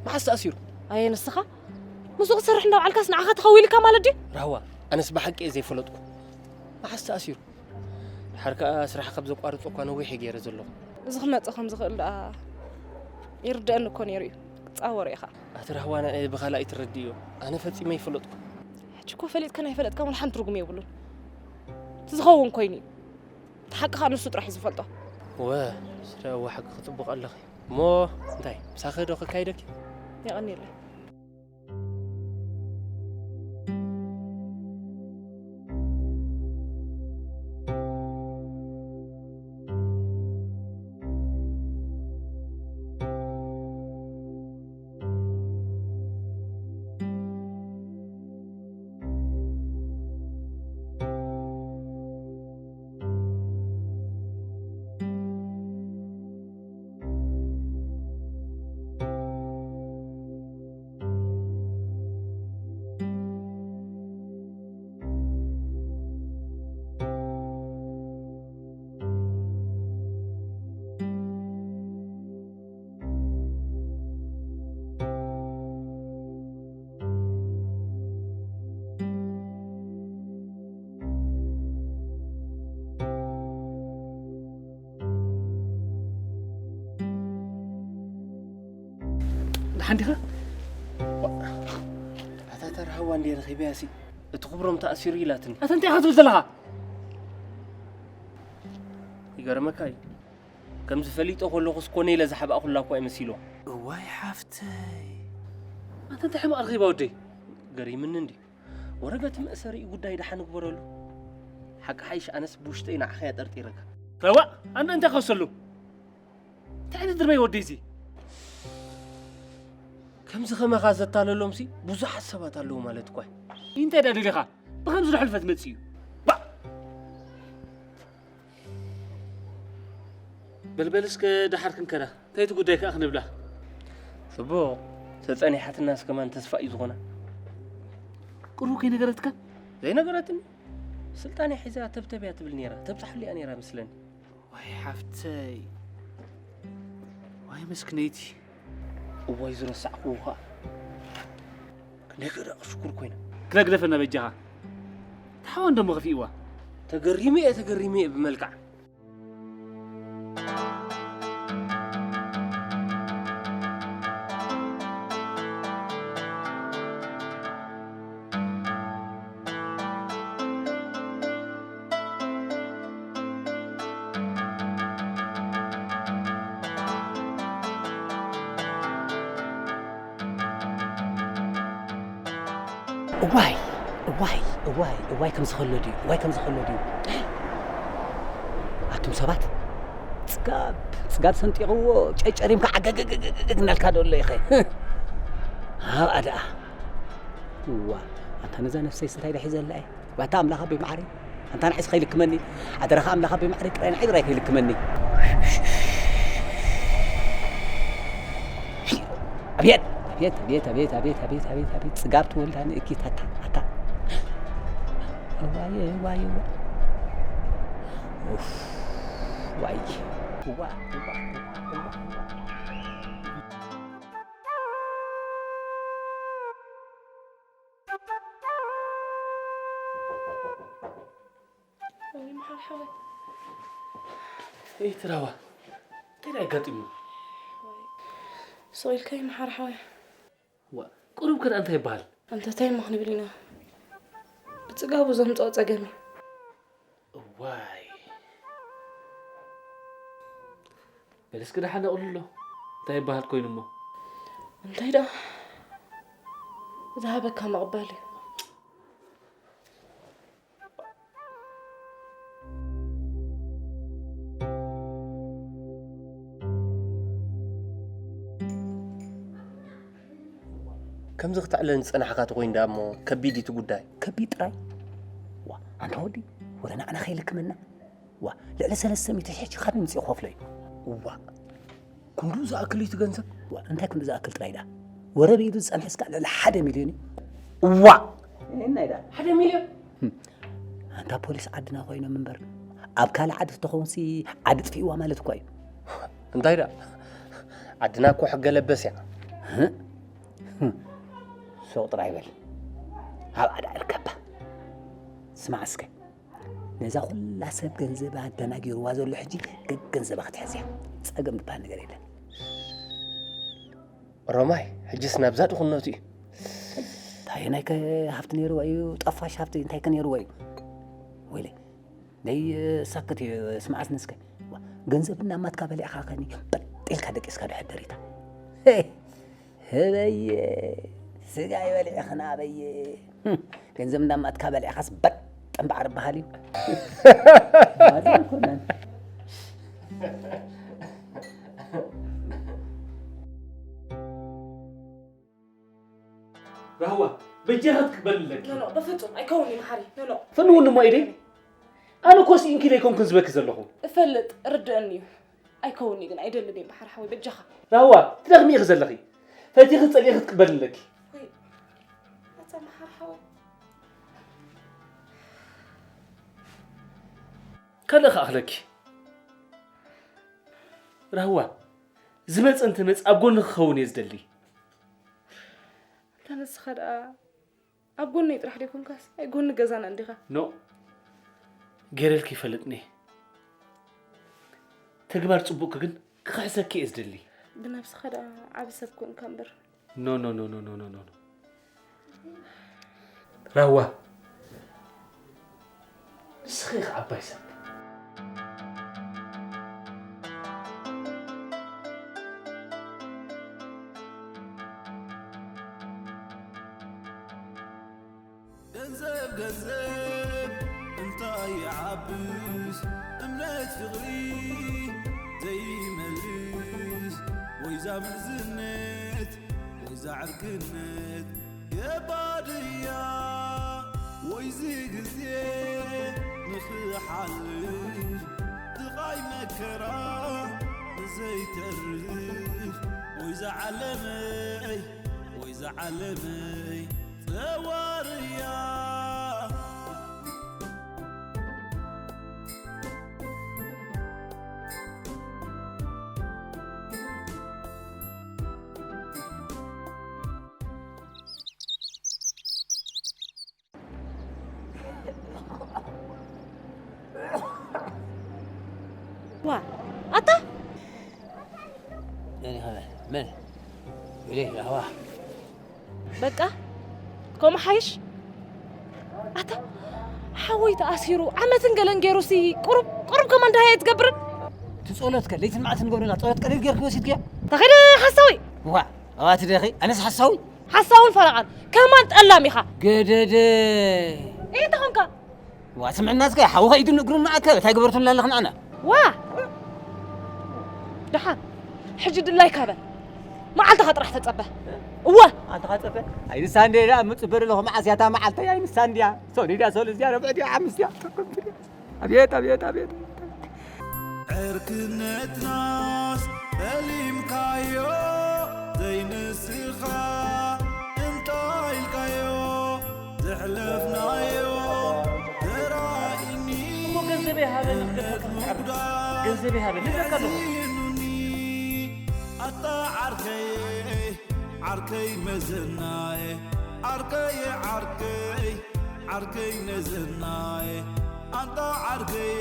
መዓስ ተኣሲሩ? ኣየ ንስኻ? ምስኡ ክትሰርሕ እንዳውዓልካስ ንዓኻ ትኸውን ኢልካ ማለት ድዩ? ራህዋ፣ ኣነስ ብሓቂ እየ ዘይፈለጥኩ። መዓስ ተኣሲሩ? ድሓር ከኣ ስራሕ ካብ ዘቋርጾ እኳ ነዊሕ እየ ገይረ ዘለኹ። እዚ ክመጽእ ከም ዝኽእል ደኣ ይርደኣኒ እኮ ነይሩ እዩ። ክትጻወሮ ኢኻ። ኣቲ ራህዋ ንዓይ ብኻልእ ኣይትረድእዮ። ኣነ ፈጺመ ኣይፈለጥኩ። ሕጂ እኮ ፈሊጥካን ኣይፈለጥካን ወላ ሓንቲ ትርጉም የብሉን። እቲ ዝኸውን ኮይኑ እዩ። እቲ ሓቂ ከኣ ንሱ ጥራሕ እዩ ዝፈልጦ። እወ፣ ስለ እወ ሓቂ ክጽብቕ ኣለኺ። እሞ እንታይ፣ ምሳኺ ዶ ከካይደኪ? የቐንየለይ። ደሓን ዲኻ? ኣታ ተራህዋ እዋ እንዴ ረኺበያ ሲ እቲ ክብሮም ተኣሲሩ ኢላትኒ። ኣታ እንታይ ኢኻ ትብል ዘለኻ? ይገርመካ እዩ። ከምዚ ፈሊጦ ከለኹስ ኮነ ኢለ ዝሓባእኩላ እኳ እዩ መሲልዋ። እዋይ ሓፍተይ። ኣታ እንታይ ሕማቕ ረኺባ ወደይ? ገሪምኒ እንድዩ። ወረገት መእሰሪኡ ጉዳይ ደሓን ንግበረሉ። ሓቂ ሓይሽ ኣነስ ብውሽጠይ ንዓኻ እያ ጠርጢረካ። ረዋእ፣ ኣነ እንታይ ክኸሰሉ? እንታይ ዓይነት ድርበይ ወደይ እዚ? ከምዚ ከማኻ ዘታለሎምሲ ብዙሓት ሰባት ኣለዉ ማለት እኳ እዩ። እንታይ ደኣ ደሊኻ? ብኸምዚ ዶ ሕልፈት መጽእ እዩ? ባእ! በልበል እስከ ደሓር ክንከዳ። እንታይ እቲ ጉዳይ ከኣ ክንብላ? ጽቡቕ። ተጸኒሓትና እስከማን ተስፋ እዩ ዝኾና። ቁሩብ ከይነገረትካ? ዘይነገረትኒ። ስልጣን እያ ሒዛ ተብተብ እያ ትብል ነይራ። ተብጻሕሉ እያ ነይራ መስለኒ። ዋይ ሓፍተይ። ዋይ መስክነይቲ። እዋይ ዝረሳዕክዎ ኸኣ። ክንደይ ክደቕ ሽኩር ኮይና። ክነግደፈና በጃኻ። ተሓዋ እንደሞ ከፊእዋ። ተገሪመ እየ፣ ተገሪመ እየ ብመልክዓ። እዋይ እዋይ እዋይ እዋይ ከም ዝኸሎ ድዩ እዋይ ከም ዝኸሎ ድዩ ኣቱም ሰባት ጽጋብ ጽጋብ ሰንጢቕዎ ጨጨሪምካ ዓገገገገግ እናልካ ዶ ኣሎ ኢኸ ኣብኣ ደኣ እዋ ኣንታ ነዛ ነፍሰይ ስንታይ ዳ ሒዘላ እየ ዋታ ኣምላኽ ኣቦይ መዓረይ ኣንታ ንዓይስ ከይልክመኒ ሓደራኻ ኣምላኽ ኣቦይ መዓረይ ጥራይ ንዓይ ጥራይ ከይልክመኒ ኣብየት ኣብየት ኣብየት ኣብየት ኣብየት ኣብየት ኣብየት ኣብየት ጽጋብ ትወልዳ ንእኪት ኣታ ኣታ እዋየ እዋየ እዋ ኡፍ ዋይ እዋ እዋ እዋ እዋ ወይ መሓር ሓወይ እይ ትራዋ እንታይ ኣጋጢሙ ስቕ ኢልካ ይመሓር ሓወይ ዋ ቁሩብ ከ እንታይ ይበሃል ኣንተ እንታይ እሞ ክንብል ኢና ብፅጋቡ ዘምፅኦ ፀገም እዩ እዋይ በል እስኪ ደሓን ኣቕልሎ እንታይ ይበሃል ኮይኑ እሞ እንታይ ደኣ ዝሃበካ ምቕባል እዩ ከምዚ ክተዕልለኒ ዝጸናሕካ ተኾይኑ ደኣ እሞ ከቢድ እዩ እቲ ጉዳይ። ከቢድ ጥራይ? ዋ ኣንታ ወዲ ወረ ንዓና ከይልክመና ዋ ልዕሊ ሰለስተ ሚእቲ ሽሕ ካብ ምንጺ ክኸፍሎ እዩ። ዋ ክንድኡ ዝኣክል እዩ እቲ ገንዘብ? ዋ እንታይ ክንድኡ ዝኣክል ጥራይ ደኣ ወረ ብኢዱ ዝጸንሐ እስካዕ ልዕሊ ሓደ ሚልዮን እዩ። ዋ እንታይ ደኣ ሓደ ሚልዮን? ኣንታ ፖሊስ ዓድና ኮይኖም እምበር ኣብ ካልእ ዓዲ ተኾንሲ ዓዲ ጥፊእዋ ማለት እኳ እዩ። እንታይ ደኣ ዓድና እኮ ሕገ ለበስ እያ። ሱቕ ጥራይ በል ኣብኣ ደኣ እርከባ። ስማዕ እስከ ነዛ ኩላ ሰብ ገንዘባ ኣደናጊርዋ ዘሎ ሕጂ ገንዘባ ክትሕዝ እያ። ጸገም ዝበሃል ነገር የለን። ሮማይ ሕጅስ ናብዛ ድኽነቱ እዩ። እንታይ ናይከ ሃፍቲ ነይርዎ እዩ ጠፋሽ ሃፍቲ እንታይከ ነይርዎ እዩ ወይለይ ነይ ሳክት እዩ ስምዓት ንስከ ገንዘብና ማትካ በሊዕኻ ከኒ በጥ ኢልካ ደቂስካ ድሕር ደሪታ ህበየ ስጋ ይበሊዕኽና በየ ገንዘብና ማትካ በሊዕኻስ በጥ እምበዓር በሃል እዩ ራህዋ በጃኻ ትቅበል ኣለኪ ኖ ኖ በፍጹም ኣይከውን እዩ መሓሪ ኖ ኖ ፈንውን እሞ ኢደይ ኣነ እኮ ስኢንኪ ደይኮንኩን ዝበኪ ዘለኹ እፈልጥ ርድእኒ እዩ ኣይከውን እዩ ግን ኣይደልን እየ መሓሪ ሓወይ በጃኻ ራህዋ ትደኽሚ ኢኺ ዘለኺ ፈቲኺ ጸሊእኺ ክትቅበል ኣለኪ ወይ ኣታ መሓሪ ሓወይ ካልእ ከኣኽለኪ ራህዋ ዝመፀ እንትመፅ ኣብ ጎኒ ክኸውን እየ ዝደሊ እንተ ንስኻ ደኣ ኣብ ጎነይ ጥራሕ ደይኮንካስ ኣይ ጎኒ ገዛና እንዲኻ ኖ ገይረልኪ ይፈልጥኒ ተግባር ፅቡቅኪ ግን ክኽሕሰኪ እየ ዝደሊ ብነብስኻ ደኣ ዓቢ ሰብ ኮንካ እምበር ኖ ኖ ኖ ኖ ኖ ኖ ኖ ራዋ፣ ንስኺ ኢኺ ዓባይ ሰብ። ገንዘብ፣ ገንዘብ እንታይ ይዓብስ፣ እምነት ፍቕሪ ዘይመልስ፣ ወይዛ ምሕዝነት፣ ወይዛ ዕርክነት የባድያ፣ ወይዚ ግዜ ንኽሓልፍ፣ ስቓይ መከራ ዘይተርፍ፣ ወይዛ ዓለመይ፣ ወይዛ ዓለመይ ጸዋርያ። ዋ፣ ኣታ መን ኢኻ? መን? ኢለ ራህዋ። በቃ፣ ከምኡ ሓይሽ። ኣታ ሓወይ ተኣሲሩ ዓመትን ገለን ገይሩሲ፣ ቁሩብ፣ ቁሩብ ከማን ደሃይ ኣይትገብርን? እቲ ጸሎት ከ ለይትን መዓልትን ንገብረላ ጸሎት ቀሊል ጌርኪ ወሲድክያ? ተኸደ ሓሳዊ። ዋ፣ ኣዋቲ ደኺ፣ ኣነስ ሓሳዊ? ሓሳውን ፈረቓን፣ ከማን ጠላም ኢኻ። ገደደ። እየ ተኾንካ። ዋ፣ ስምዕና እስከ፣ ሓውኸ ኢዱን እግሩን መኣከበ፣ እንታይ ገበርቱላ ኣለኽን ኣነ? ዋ! ደሓን፣ ሕጂ ድላይካ በል። መዓልትኻ ጥራሕ ተጸበ። እወ! መዓልትኻ ጸበ? ኣይንሳ እንድያ፣ ምጽበ ኣለኹ፣ መዓስ እያ እታ መዓልተይ? ኣይንሳ እንድያ፣ ሰኑይ ድያ፣ ሰሉስ ድያ፣ ረቡዕ ድያ፣ ሓሙስ ድያ? ኣቤት፣ ኣቤት፣ ኣቤት። ዕርክነትናስ ፈሊምካዮ ዘይንስኻ እንታይ ኢልካዮ ዘሕለፍናዮ ተራእዩኒ እሞ ገንዘበይ ሃበኒ እምነት ክገድፈካ ትዓርፍ። ምጉዳል ገንዘበይ ሃበኒ እብለካ ኣለኹ። ተዚኑኒ ኣታ ዓርከይ ዓርከይ መዘናይ ዓርከይ ዓርከይ ዓርከይ መዘናይ ኣንታ ዓርከይ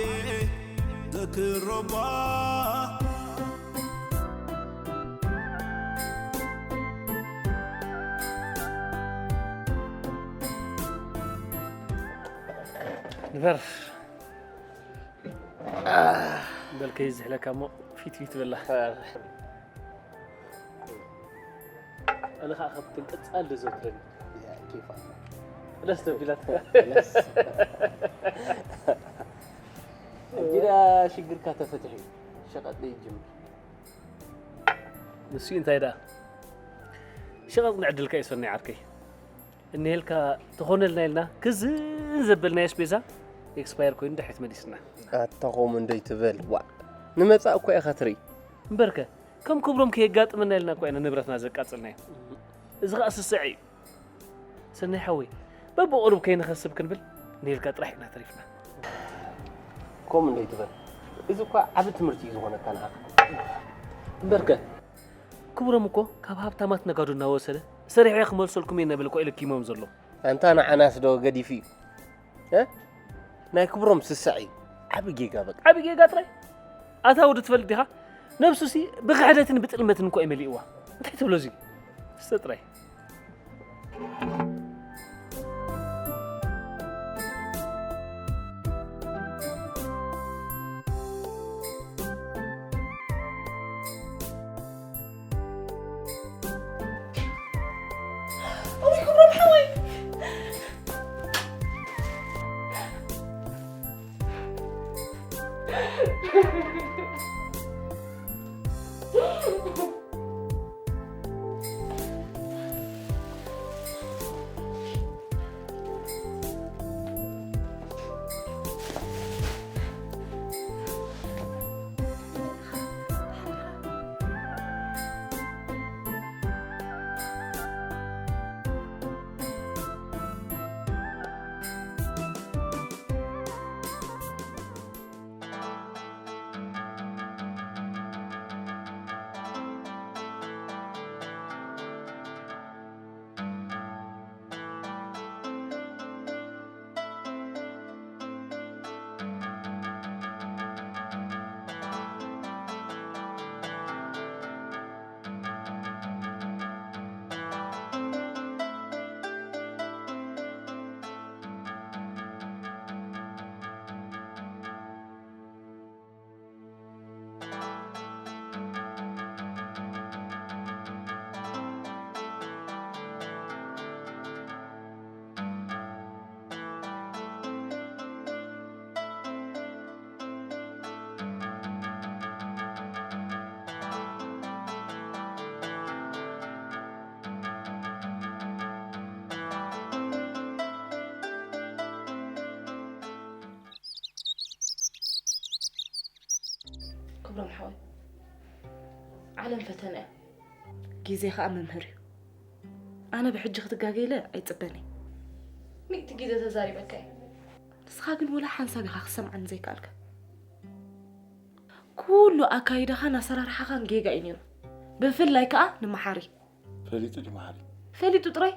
ዘክሮባ ንበር በልከይ ዝሕለካ እሞ ፊት ፊት በላ። ኣነ ከዓ ካብተን ቀፃል ደዘውትረን እዩ። ያ፣ ኬፋ። ደስ ተቢላትካ። ደስ። ሕጂ ደኣ ሽግርካ ተፈትሑ እዩ። ሸቐጥ ደይጅምር። ንሱ እዩ እንታይ ደኣ? ሸቐጥ ንዕድልካ እዩ ሰናይ ዓርከይ። እኒሄልካ ተኾነልና ኢልና ክዝን ዘበልናዮ ኣስቤዛ ኤክስፓየር ኮይኑ ድሕሪት መሊስና። ኣታ ኾም እንደይ ትበል፣ ዋእ። ንመጻእ እኮ ኢኻ ትርኢ። እምበርከ፣ ከም ክብሮም ከየጋጥመና ኢልና እኮ ኢና ንብረትና ዘቃጸልናዮ። እዚ ኸኣ ስስዐ እዩ። ሰናይ ሓወይ፣ በብቑሩብ ከይንኸስብ ክንብል እኒሄልካ ጥራሕ ኢና ተሪፍና። ኮም እንደይ ትበል። እዚ እኳ ዓቢ ትምህርቲ እዩ ዝኾነካ ንዓኻ። እምበርከ፣ ክብሮም እኮ ካብ ሃብታማት ነጋዶ እናወሰደ ሰሪሐ ክመልሰልኩም እየ እናበለ እኮ እዩ ለኪሞም ዘሎ። ኣንታ ንዓናስ ዶ ገዲፉ እዩ? እ? ናይ ክብሮም ስስዐ እዩ። ዓቢ ጌጋ በቃ። ዓቢ ጌጋ ጥራይ? ኣታ ወዲ ትፈልጥ ዲኻ? ነብሱሲ ብኽሕደትን ብጥልመትን እኮ እዩ መሊእዋ። እንታይ ትብሎ እዚ? ስተ ጥራይ። እውይ ክብሮም ሓወይ። ክብሮም ሓወይ፣ ዓለም ፈተነ እያ። ግዜ ኸኣ መምህር እዩ። ኣነ ብሕጂ ክትጋገ ኢለ ኣይጽበን እየ። ሚእቲ ግዜ ተዛሪበካ እየ። ንስኻ ግን ወላ ሓንሳብ ኢኻ ክሰምዓኒ ዘይከኣልካ። ኩሉ ኣካይዳኻን ኣሰራርሓኻን ጌጋ እዩ ነይሩ። ብፍላይ ከኣ ንመሓሪ። ፈሊጡ ድዩ መሓሪ? ፈሊጡ ጥራይ?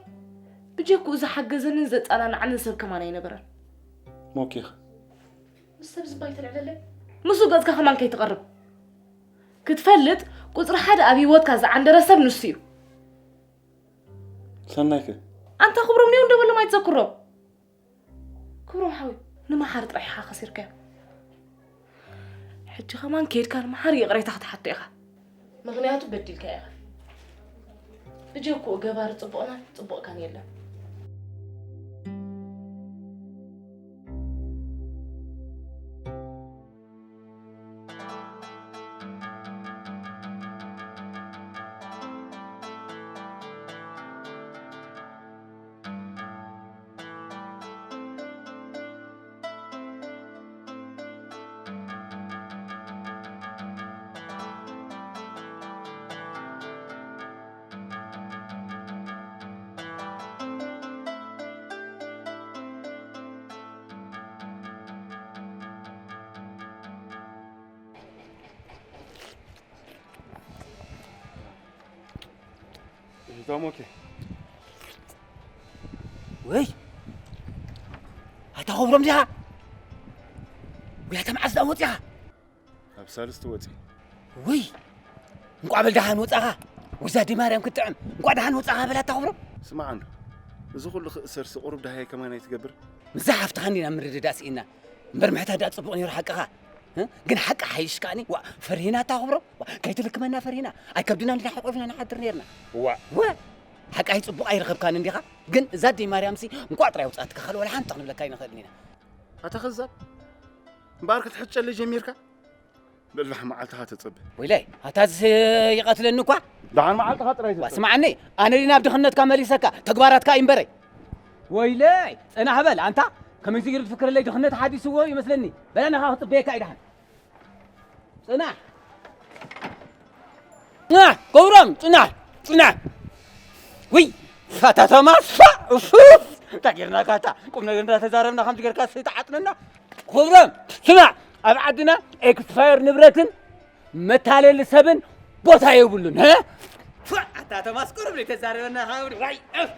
ብጀክኡ ዝሓገዘንን ዘጸናንዓንን ሰብ ከማን ኣይነበረን። ሞኪኻ? ምስ ሰብ ዝባይ ተልዕለለይ? ምስኡ ገጽካ ከማን ከይትቐርብ። ክትፈልጥ፣ ቁጽሪ ሓደ ኣብ ህይወትካ ዝዓንደረ ሰብ ንሱ እዩ። ሰናይከ? ኣንታ ክብሮም ኔው እንዶ በሎም ኣይትዘክሮም። ክብሮም ሓወይ፣ ንመሓሪ ጥራሕ ኢኻ ከሲርካዮ። ሕጂ ከማን ከይድካ ንመሓሪ ይቕሬታ ክትሓቶ ኢኻ። ምኽንያቱ በዲልካ ኢኻ። ብጀክኡ ገባሪ ጽቡቕናን ጽቡቕካን የለን። እዛ ሞኬ። ወይ፣ ኣታ ኸብሮም ዲኻ? ወይ ኣታ መዓዝ ደኣ ወፂኻ? ኣብ ሳልስቲ ወፂ። ወይ፣ እንቋዕ በል ደሓን ወፃኻ። ወይ ዛዲ ማርያም ክትጥዕም፣ እንቋዕ ደሓን ወፃኻ በል ኣታ ኸብሮም። ስማዕ እንዶ፣ እዚ ኩሉ ክእሰርሲ ቁሩብ ደሃየ ከማን ኣይትገብር? ምስዛ ሓፍትኻ እንዲና ምርድዳእ ስኢና። እምበር ምሕታት ደኣ ጽቡቕ ነይሩ ሓቅኻ። እ? ግን ሓቂ ሓይሽ ከኣኒ፣ ዋ፣ ፈሪህና ኣታ ኸብሮም። ዋ፣ ከይትልክመና ፈሪህና። ኣይከብድና እንዲና ሓቆፍና ንሓድር ነይርና። ዋ። ወ፣ ሓቂ ኣይ ጽቡቕ ኣይረኸብካን እንዲኻ? ግን እዛ ኣደይ ማርያምሲ እንቋዕ ጥራይ ኣውጻእትካ፣ ካልእ ወላ ሓንቲ ክንብለካ ኣይንኽእልን ኢና። ኣታ ኸዛብ፣ እምበኣር ክትሕጨለይ ጀሚርካ? በል ደሓን መዓልትኻ ተጸበ። ወይለይ፣ ኣታ እዚ ይቐትለኒ እኳ። ደሓን መዓልትኻ ጥራይ ዋ፣ ተጸበ። ስምዓኒ፣ ኣነ ድና ኣብ ድኽነትካ መሊሰካ፣ ተግባራትካ እዩ እምበረይ። ወይለይ፣ ጽናሕ በል ኣንታ፣ ከመይ ዝግሪ ትፍክረለይ ድኽነት ሓዲስዎ ይመስለኒ። በላ ንኻ ክጽበየካ እዩ ደሓን። ጽናሕ። ጽናሕ፣ ክብሮም፣ ጽናሕ፣ ጽናሕ። ውይ፣ ፋታ ቶማስ፣ ፋ፣ ኡፍ፣ ኡፍ። እንታይ ጌርናካ እታ? ቁም ነገር እንዳተዛረብና ከምዚ ጌርካ ተዓጥነና። ክብሮም፣ ስማዕ፣ ኣብ ዓድና ኤክስፓየር ንብረትን መታለሊ ሰብን ቦታ የብሉን። ሀ? ፋ፣ ኣታ ቶማስ፣ ቁሩብ ዘይተዛረበና ካብ ዋይ፣ እፍ።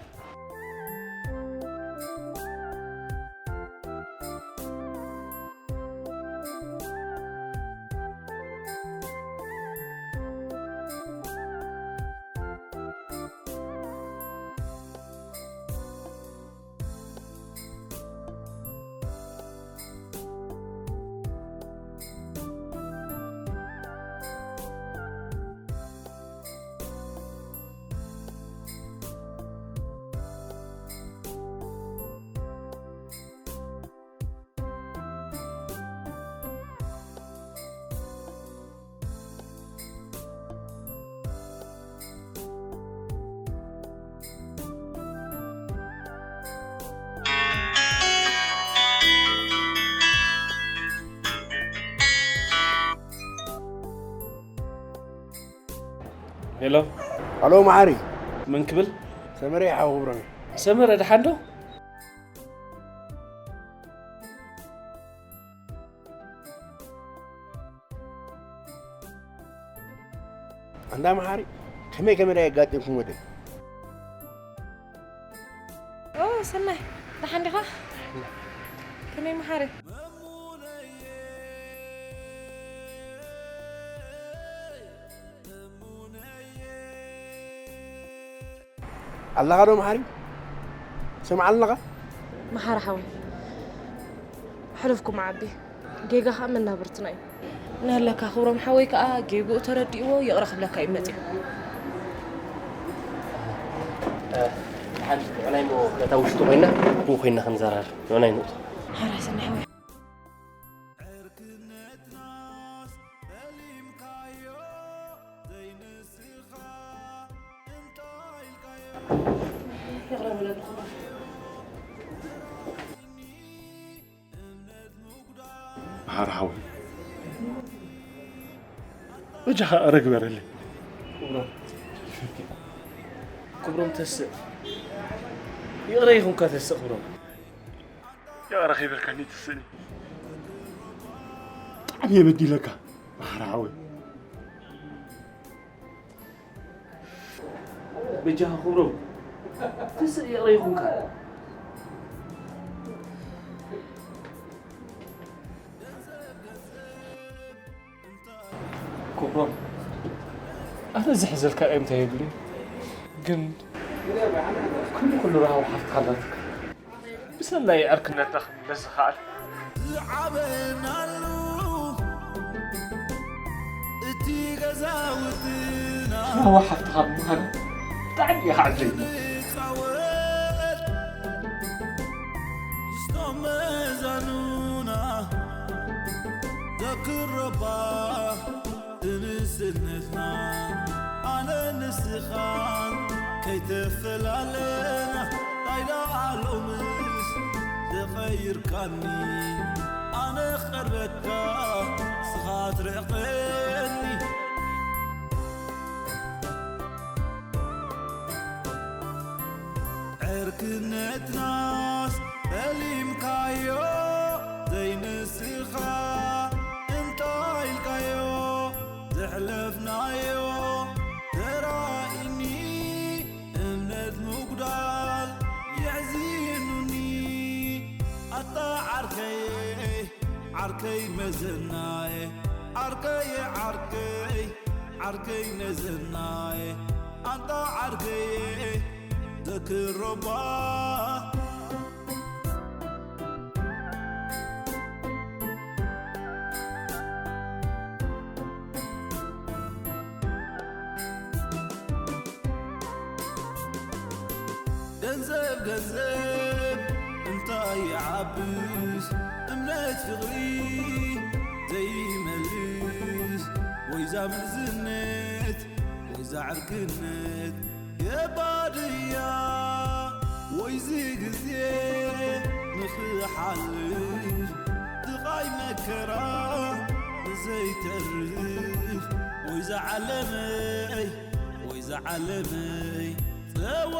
ሄሎ። ሄሎ መዓሪ። መን ክብል? ሰመረ ይሓው ክብሮም። ሰመረ ደሓን ዶ? ኣንዳ መሓሪ፣ ከመይ ከመይ ዳ የጋጥምኩም ወደይ? ኦ፣ ሰናይ፣ ደሓን ዲኻ? ከመይ መሓሪ? ኣለኻ ዶ መሓሪ? ትሰምዓኒ ኣለኻ? መሓሪ ሓወይ፣ ሕሉፍኩም ዓቢ፣ ጌጋ ኸኣ መናብርትና እዩ። እናሃለካ ክብሮም ሓወይ ከኣ ጌግኡ ተረዲእዎ ይቕረ ክብለካ እዩ መጺኡ። እ፣ ሓንቲ ንዕናይ እሞ ነታ ውሽጢ ኮይና፣ ብኡ ኮይና ክንዘራረብ። ንዕናይ ንውጣ። ሓራይ ሰናይ ሓወይ። ዕርክነትናስ ፈሊምካዮ ዘይንስኻ እንታይ ኢልካዮ? ይቕረ በለኒ። መሓሪ ሓወይ፣ በጃኻ ኣረ ግበረለይ። ክብሮም፣ ክብሮም ተስእ፣ ይቕረ ይኹንካ ተስእ። ክብሮም፣ ይቕረ ከይበልካኒ ተስእኒ። ብጣዕሚ እየ በዲለካ መሓራ ሓወይ። በጃኻ ክብሮም፣ ተስእ፣ ይቕረ ይኹንካ። ክብሮም፣ ኣነ ዝሕዘልካ እንታይ የብለይ፣ ግን ኩሉ ኩሉ ረሃቡ ሓፍትኻ ኣላትካ። ብሰናይ ዕርክነትና ክምለስ ዝኸኣል ዝዓበናሉ እቲ ገዛውትና ረሃቡ ሓፍትኻ ብምዃና ብጣዕሚ እየ ክዓጀብ። ንጻወት ምስቶም መዛኑና ዘክረባ ትንስነትና ኣነ ንስኻን ከይተፈላለና፣ ናይዳ ሎምስ ተቐይርካኒ። ኣነ ክቐርበካ ስኻ ትርሕቐኒ። ዕርክነትናስ ጠሊምካዮ ዘይንስኻ እንታይ ኢልካዮ ዘሕለፍናዮ ተራኢኒ እምነት ምጉዳል የሕዚኑኒ ኣታ ዓርከይ ዓርከይ መዘናየ ዓርከየ ዓርከይ ዓርከይ መዘናየ ኣንታ ዓርከየ ዘክሮባ ገንዘብ ገንዘብ እንታይ ይዓብስ እምነት ፍቕሪ ዘይመልስ ወይዛ ምሕዝነት ወይዛ ዕርክነት የባድያ ወይዚ ግዜ ንኽሓልፍ ስቓይ መከራ ንዘይተርፍ ወይዛ ዓለመይ ወይዛ ዓለመይ ጸዋ